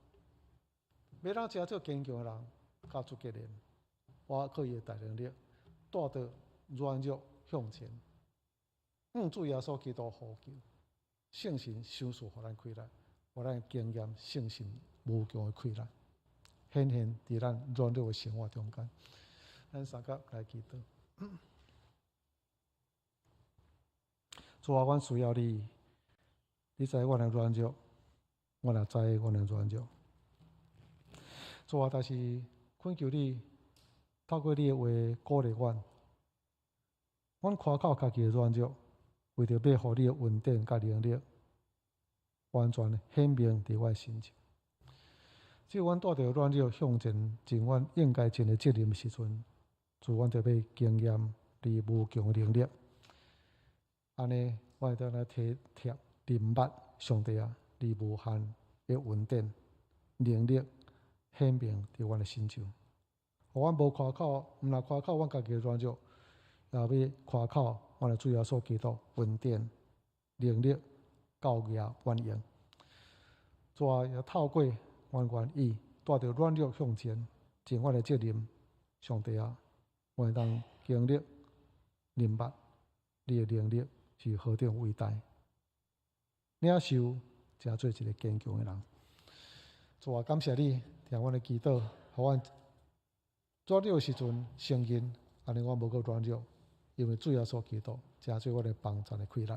欲當成做堅強的人，佮主結連，倚靠伊的大能力，帶著軟弱向前，向主耶穌基督呼求，聖神賞賜予咱氣力，予咱經驗聖神無窮的氣力，顯現佇咱軟弱的生活中間。咱三甲來祈禱。主啊，阮需要你，你知阮的軟弱，阮也知阮的軟弱。主啊，但是懇求你透過你的話鼓勵阮，阮誇口家己的軟弱，為著欲予你的恩典佮能力完全顯明佇阮身上。只有阮帶著軟弱向前盡阮應該盡的責任的時陣，主，阮就欲經驗你無窮的能力。按呢，阮會當來體貼明白上帝啊，你無限的恩典能力顯明佇阮的身上。予阮無誇口，毋但誇口阮家己的軟弱，也欲誇口阮的主耶穌基督恩典能力夠額萬用。主啊，也透過阮願意帶著軟弱向前，盡阮的責任。上帝啊，阮會當經歷明白你的能力是何等偉大，領受成做一個堅強的人。主啊，感謝你聽阮的祈禱，予阮軟弱的時陣承認，按呢阮無閣軟弱，因為主耶穌基督成做阮的幫贊的氣力。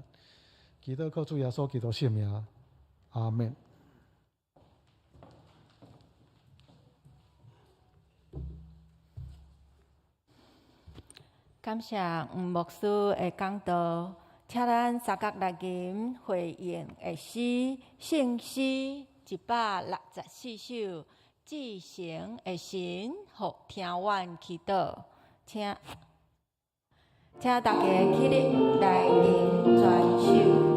祈禱靠主耶穌基督聖名，阿們。感謝吳牧師的講道，請咱三角來吟回應的詩，聖詩164首，至誠的神，予聽阮祈禱，請請大家起立來吟全首。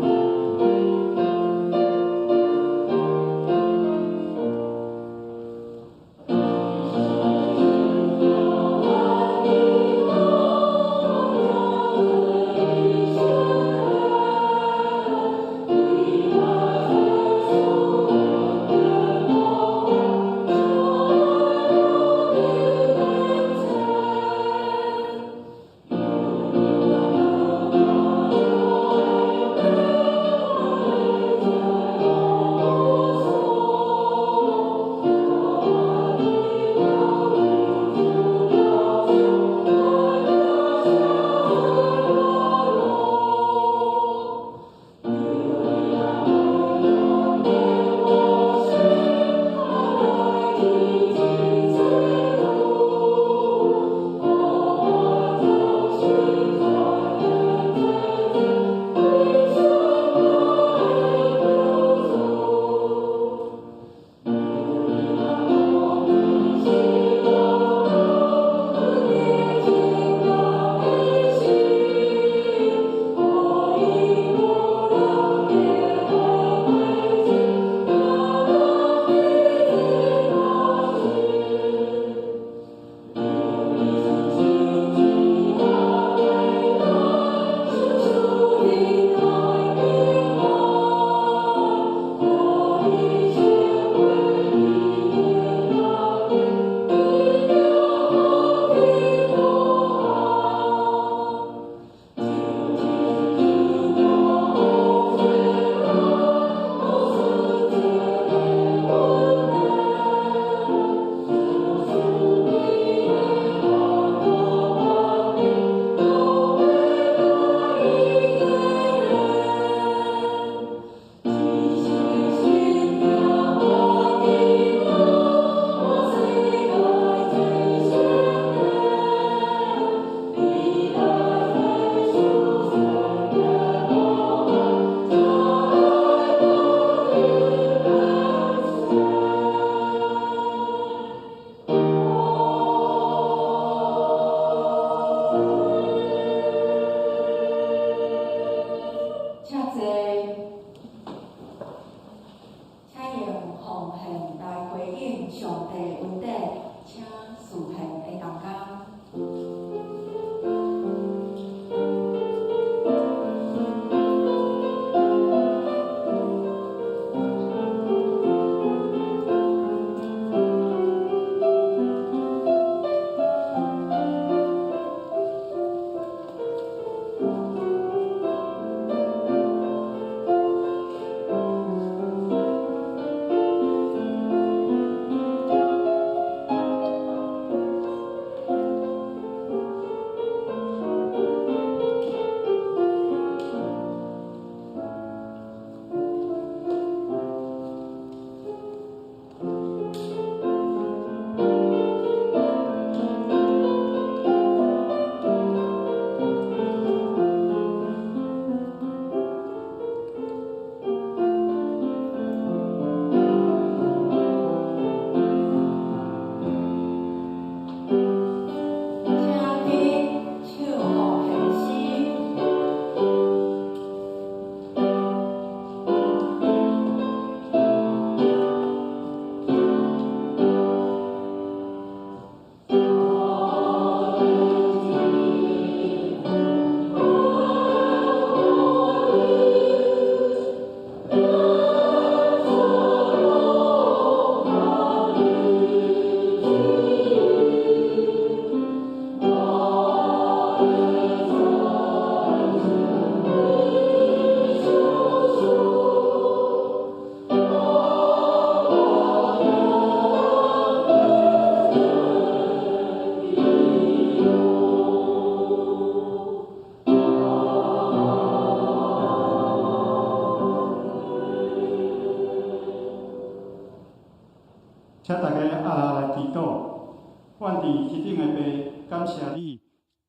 頂的父，感謝你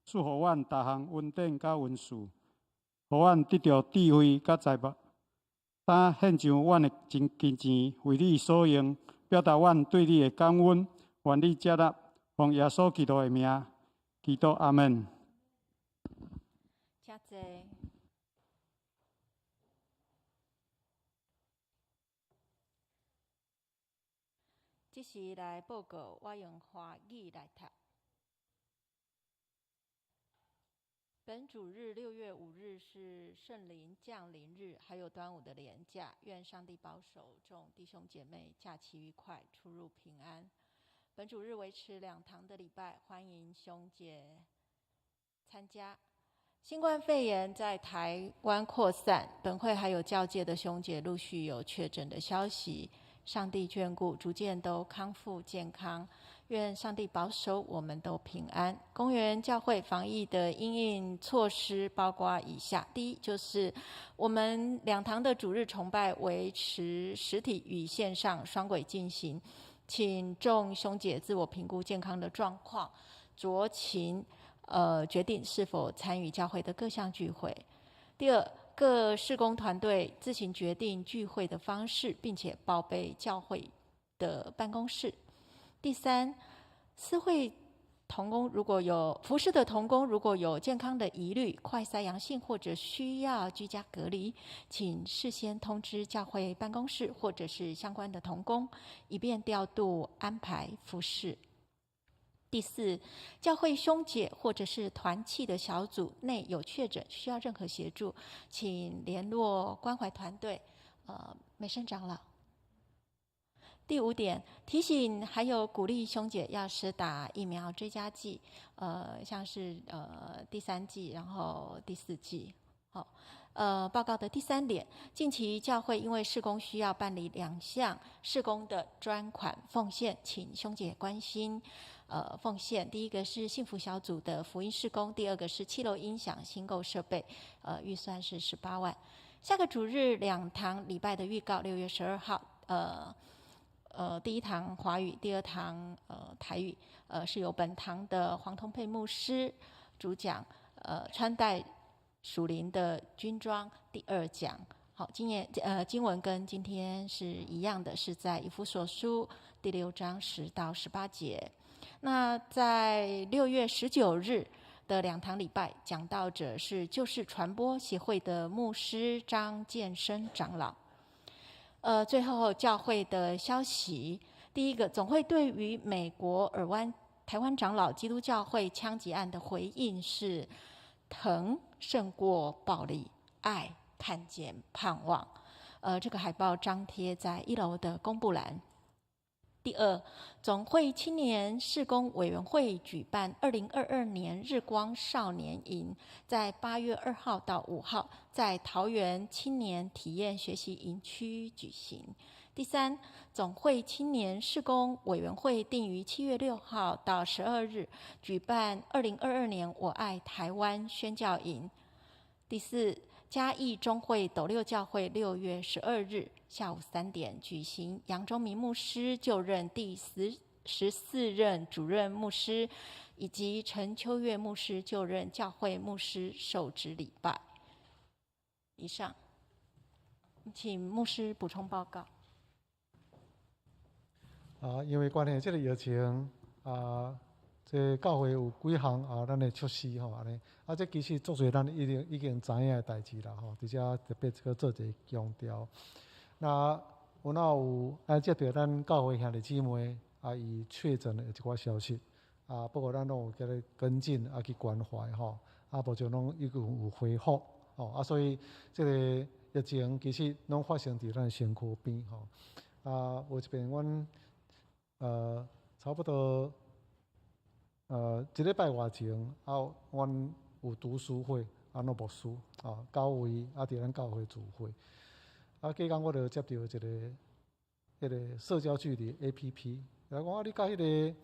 賜予阮逐項恩典佮恩賜，予阮得著智慧佮財寶，當獻上阮的金金錢為你所用，表達阮對你的感恩，願你接納，奉耶穌基督的名，祈禱阿門。請坐。這時來報告，我用華語來讀。本主日6月5日是聖靈降臨日，還有端午的連假。願上帝保守眾弟兄姐妹假期愉快，出入平安。本主日維持兩堂的禮拜，歡迎兄姐參加。新冠肺炎在台灣擴散，本會還有教界的兄姐陸續有確診的消息。上帝眷顧，逐漸都康復健康。願上帝保守我們都平安。公園教會防疫的因應措施包括以下：第一，就是我們兩堂的主日崇拜維持實體與線上雙軌進行，請眾兄姐自我評估健康的狀況，酌情決定是否參與教會的各項聚會。第二，各事工團隊自行決定聚會的方式，並且報備教會的辦公室。第三，司會同工如果有服侍的同工，如果有健康的疑慮、快篩陽性或者需要居家隔離，請事先通知教會辦公室或者是相關的同工，以便調度安排服侍。第四，教會兄姐或者是團契的小組內有確診需要任何協助，請聯絡關懷團隊，美勝長老。第五點，提醒還有鼓勵兄姐要施打疫苗追加劑，像是第三劑，然後第四劑。好，報告的第三點，近期教會因為事工需要辦理兩項事工的專款奉獻，請兄姐關心。奉獻第一個是幸福小組的福音事工，第二個是七樓音響新購設備，預算是18萬。下個主日兩堂禮拜的預告，6月12號，第一堂華語，第二堂台語，是由本堂的黃通佩牧師主講，穿戴屬靈的軍裝第二講。好，今年經文跟今天是一樣的，是在以弗所書第6章10到18節。那在6月19日的兩堂禮拜，講道者是救世傳播協會的牧師張建生長老。最後教會的消息，第一個，總會對於美國爾灣台灣長老基督教會槍擊案的回應是：疼勝過暴力，愛看見盼望。這個海報張貼在一樓的公布欄。第二，總會青年事工委員會舉辦2022年日光少年營，在8月2號到5號在桃園青年體驗學習營區舉行。第三，總會青年事工委員會定於7月6號到12日舉辦2022年我愛台灣宣教營。第四，嘉義中會斗六教會6月12日下午3點舉行楊忠明牧師就任第14任主任牧師，以及陳秋月牧師就任教會牧師受職禮拜。以上，請牧師補充報告。啊，因為關係這個疫情啊，這教會有幾項啊，咱的措施吼按呢，啊，這其實足濟咱已經知影的代誌啦吼，佇遮特別閣做一个強調。那有哪有愛接著咱教會兄弟姊妹啊，伊確診的一寡消息啊，不過咱攏有佮咧跟進啊，去關懷吼，啊，目前攏已經有恢復吼，啊，所以這個疫情其實攏發生佇咱身軀邊吼。啊，有一遍阮差不多一禮拜外前啊，阮有讀書會，啊，攏牧師啊，九位啊，佇咱教會聚會。啊，隔工我就接著一个彼个社交距離 APP，來講啊，你佮彼个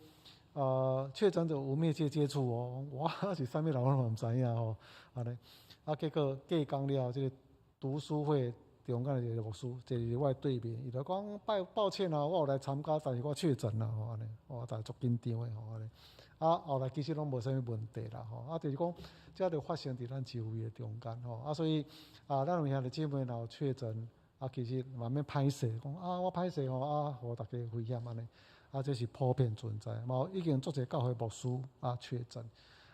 確診者有密切接觸哦。我是啥物人我嘛毋知影吼，按呢，啊，結果隔工了，這個讀書會中間一个牧師坐佇我對面，伊就講抱抱歉啊，我有來參加，但是我確診啦吼，按呢，我就足緊張的吼，按呢，啊，後來其實攏無啥物問題啦吼。啊，就是講，這就發生佇咱周圍的中間吼。啊，所以啊，咱有兄弟姊妹若有確診，啊，其實嘛免歹勢，講啊，我歹勢吼，啊，予大家危險按呢。啊，這是普遍存在，嘛有已經足濟教會牧師啊確診。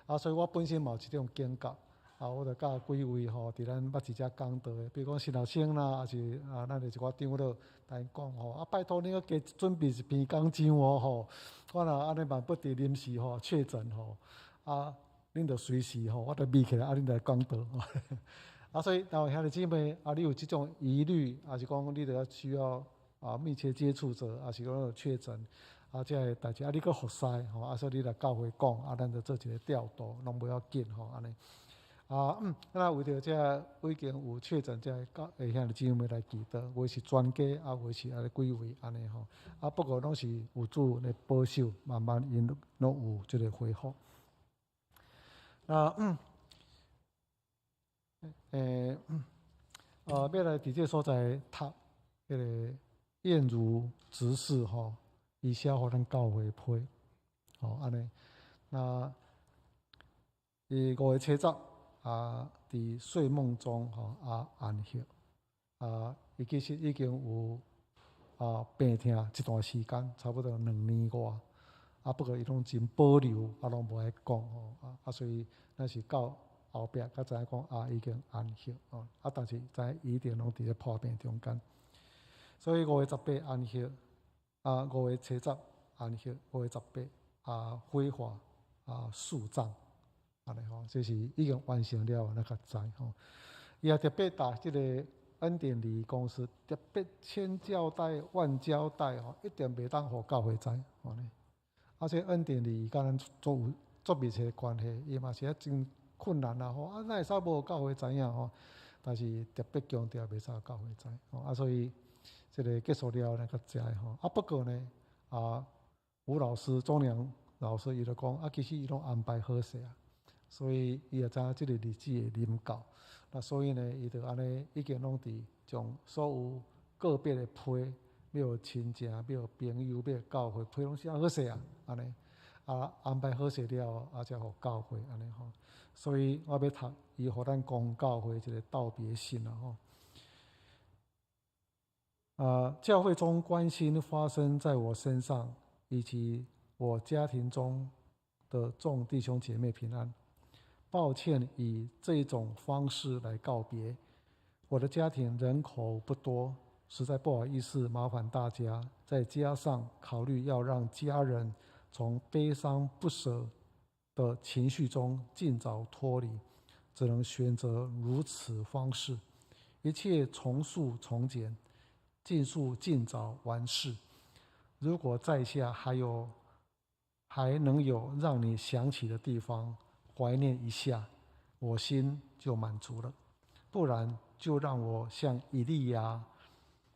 啊，所以我本身嘛有這種警覺。啊，我就佮幾位吼，佇咱捌佇遮講道的，比如講陳老師啦，抑是啊，咱的一寡長老，共𪜶講吼，啊，拜託恁閣加準備一瓶港酒哦吼，我若按呢萬不得臨時吼確診吼，啊，恁就隨時吼，我就眯起來，啊，恁來講道。啊，所以若有兄弟姊妹，啊，你有這種疑慮，抑是講你著愛需要啊密切接觸者，抑是講有確診，啊，這个代誌，啊，你閣予篩吼，啊，所以你來教會講，啊，咱就做一个調度，攏無要緊吼，按呢。啊，那為著這已經有確診這个教會兄弟姊妹來祈禱，有的是全家，啊，有的是按呢幾位按呢吼。啊，不過攏是有主來保守，慢慢𪜶攏有這个恢復。那，欲來佇這个所在讀彼个燕如執事吼，伊寫予咱教會批，吼按呢。那伊5月70啊，佇睡夢中吼啊安息，啊，伊其實已經有啊病疼一段時間，差不多2年外，啊，不過伊攏真保留，啊，攏無愛講吼，啊，啊，所以咱是到後壁才知影講啊，已經安息吼，啊，但是知影伊一定攏佇咧破病中間，所以5月18安息，啊，5月70安息，5月18啊，火化啊，樹葬。按呢吼，這是已經完成了，咱較知吼。伊也特別踏這个恩典禮公司特別千交代萬交代吼，一定袂當予教會知按呢。啊，這恩典禮佮咱足有足密切的關係，伊嘛是啊真困難啦吼。啊，哪會使無予教會知影吼？但是特別強調袂使予教會知吼。啊，所以這个結束了，咱較知吼。啊，不過呢，啊，吳老師、鍾良老師伊就講啊，其實伊攏安排好勢啊。所以伊也知影這个日子會臨到，那所以呢，伊就按呢已經攏佇將所有個別的批，欲予親情，欲予朋友，欲予教會批攏寫好勢啊，按呢啊安排好勢了，啊才予教會按呢吼。所以我欲讀伊予咱公教會一个道別信啦吼。啊，教會中關心發生在我身上以及我家庭中的眾弟兄姐妹平安。抱歉，以這種方式來告別。我的家庭人口不多，實在不好意思麻煩大家。再加上考慮要讓家人從悲傷不捨的情緒中盡早脫離，只能選擇如此方式。一切從速從簡，盡速盡早完事。如果在下還有還能有讓你想起的地方，懷念一下，我心就滿足了。不然，就讓我像以利亞，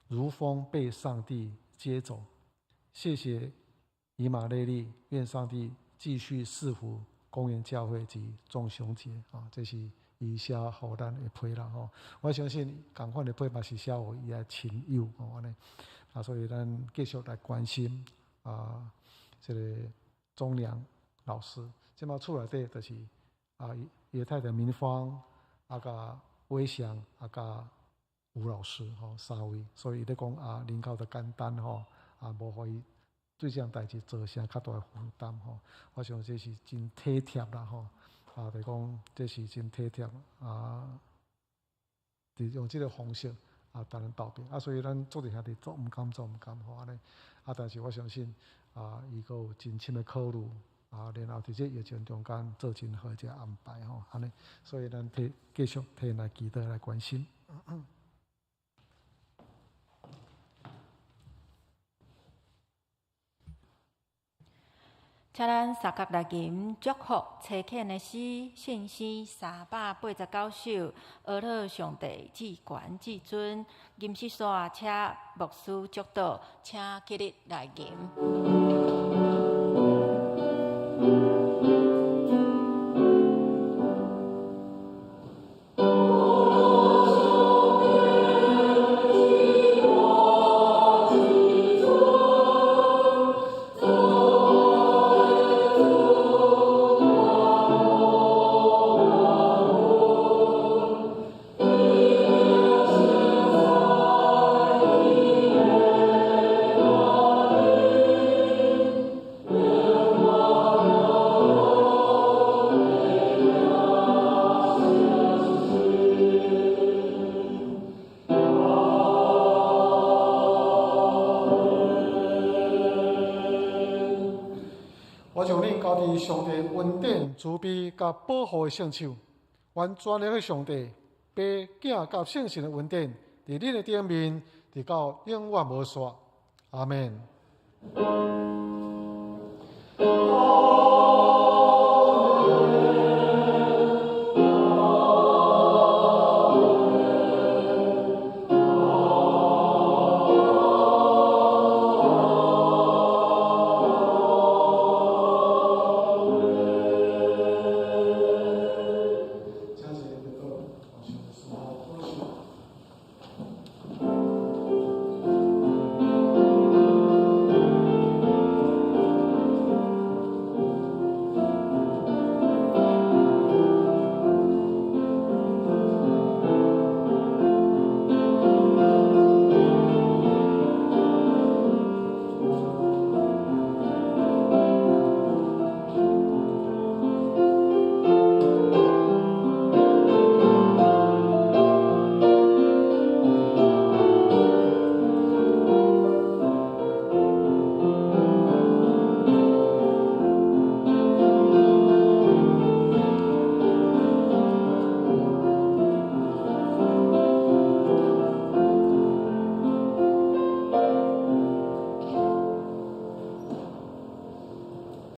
如風被上帝接走。謝謝以馬內利，願上帝繼續賜福公園教會及眾兄姐啊！這是伊寫予咱的批啦吼。我相信仝款的批嘛是寫予伊的親友吼按呢。啊，所以咱繼續來關心啊，這个鍾良老師。這馬厝內底就是啊，伊的太太明芳，啊，佮偉翔，啊，佮吳老師吼三位，所以伊咧講啊，人口就簡單吼，啊，無予伊對這項代誌造成較大的負擔吼。我想這是真體貼啦吼，啊，就講這是真體貼啊，佇用這个方式啊，當咱道別啊，所以咱做佇兄弟足毋甘，足毋甘吼按呢，啊，但是我相信啊，伊閣有真深的考慮。啊，然後佇這疫情中間做真好這安排吼，按呢，所以咱替繼續替𪜶來祈禱來關心。請咱三角來吟祝福差遣的詩，信詩389首，阿樂上帝至懸至尊，吟詩煞請牧師祝禱，請起立來吟。佇上帝恩典、慈悲佮保護的聖手。願全能的上帝、父、囝佮聖神的恩典，佇恁的頂面，直到永遠無煞。阿們。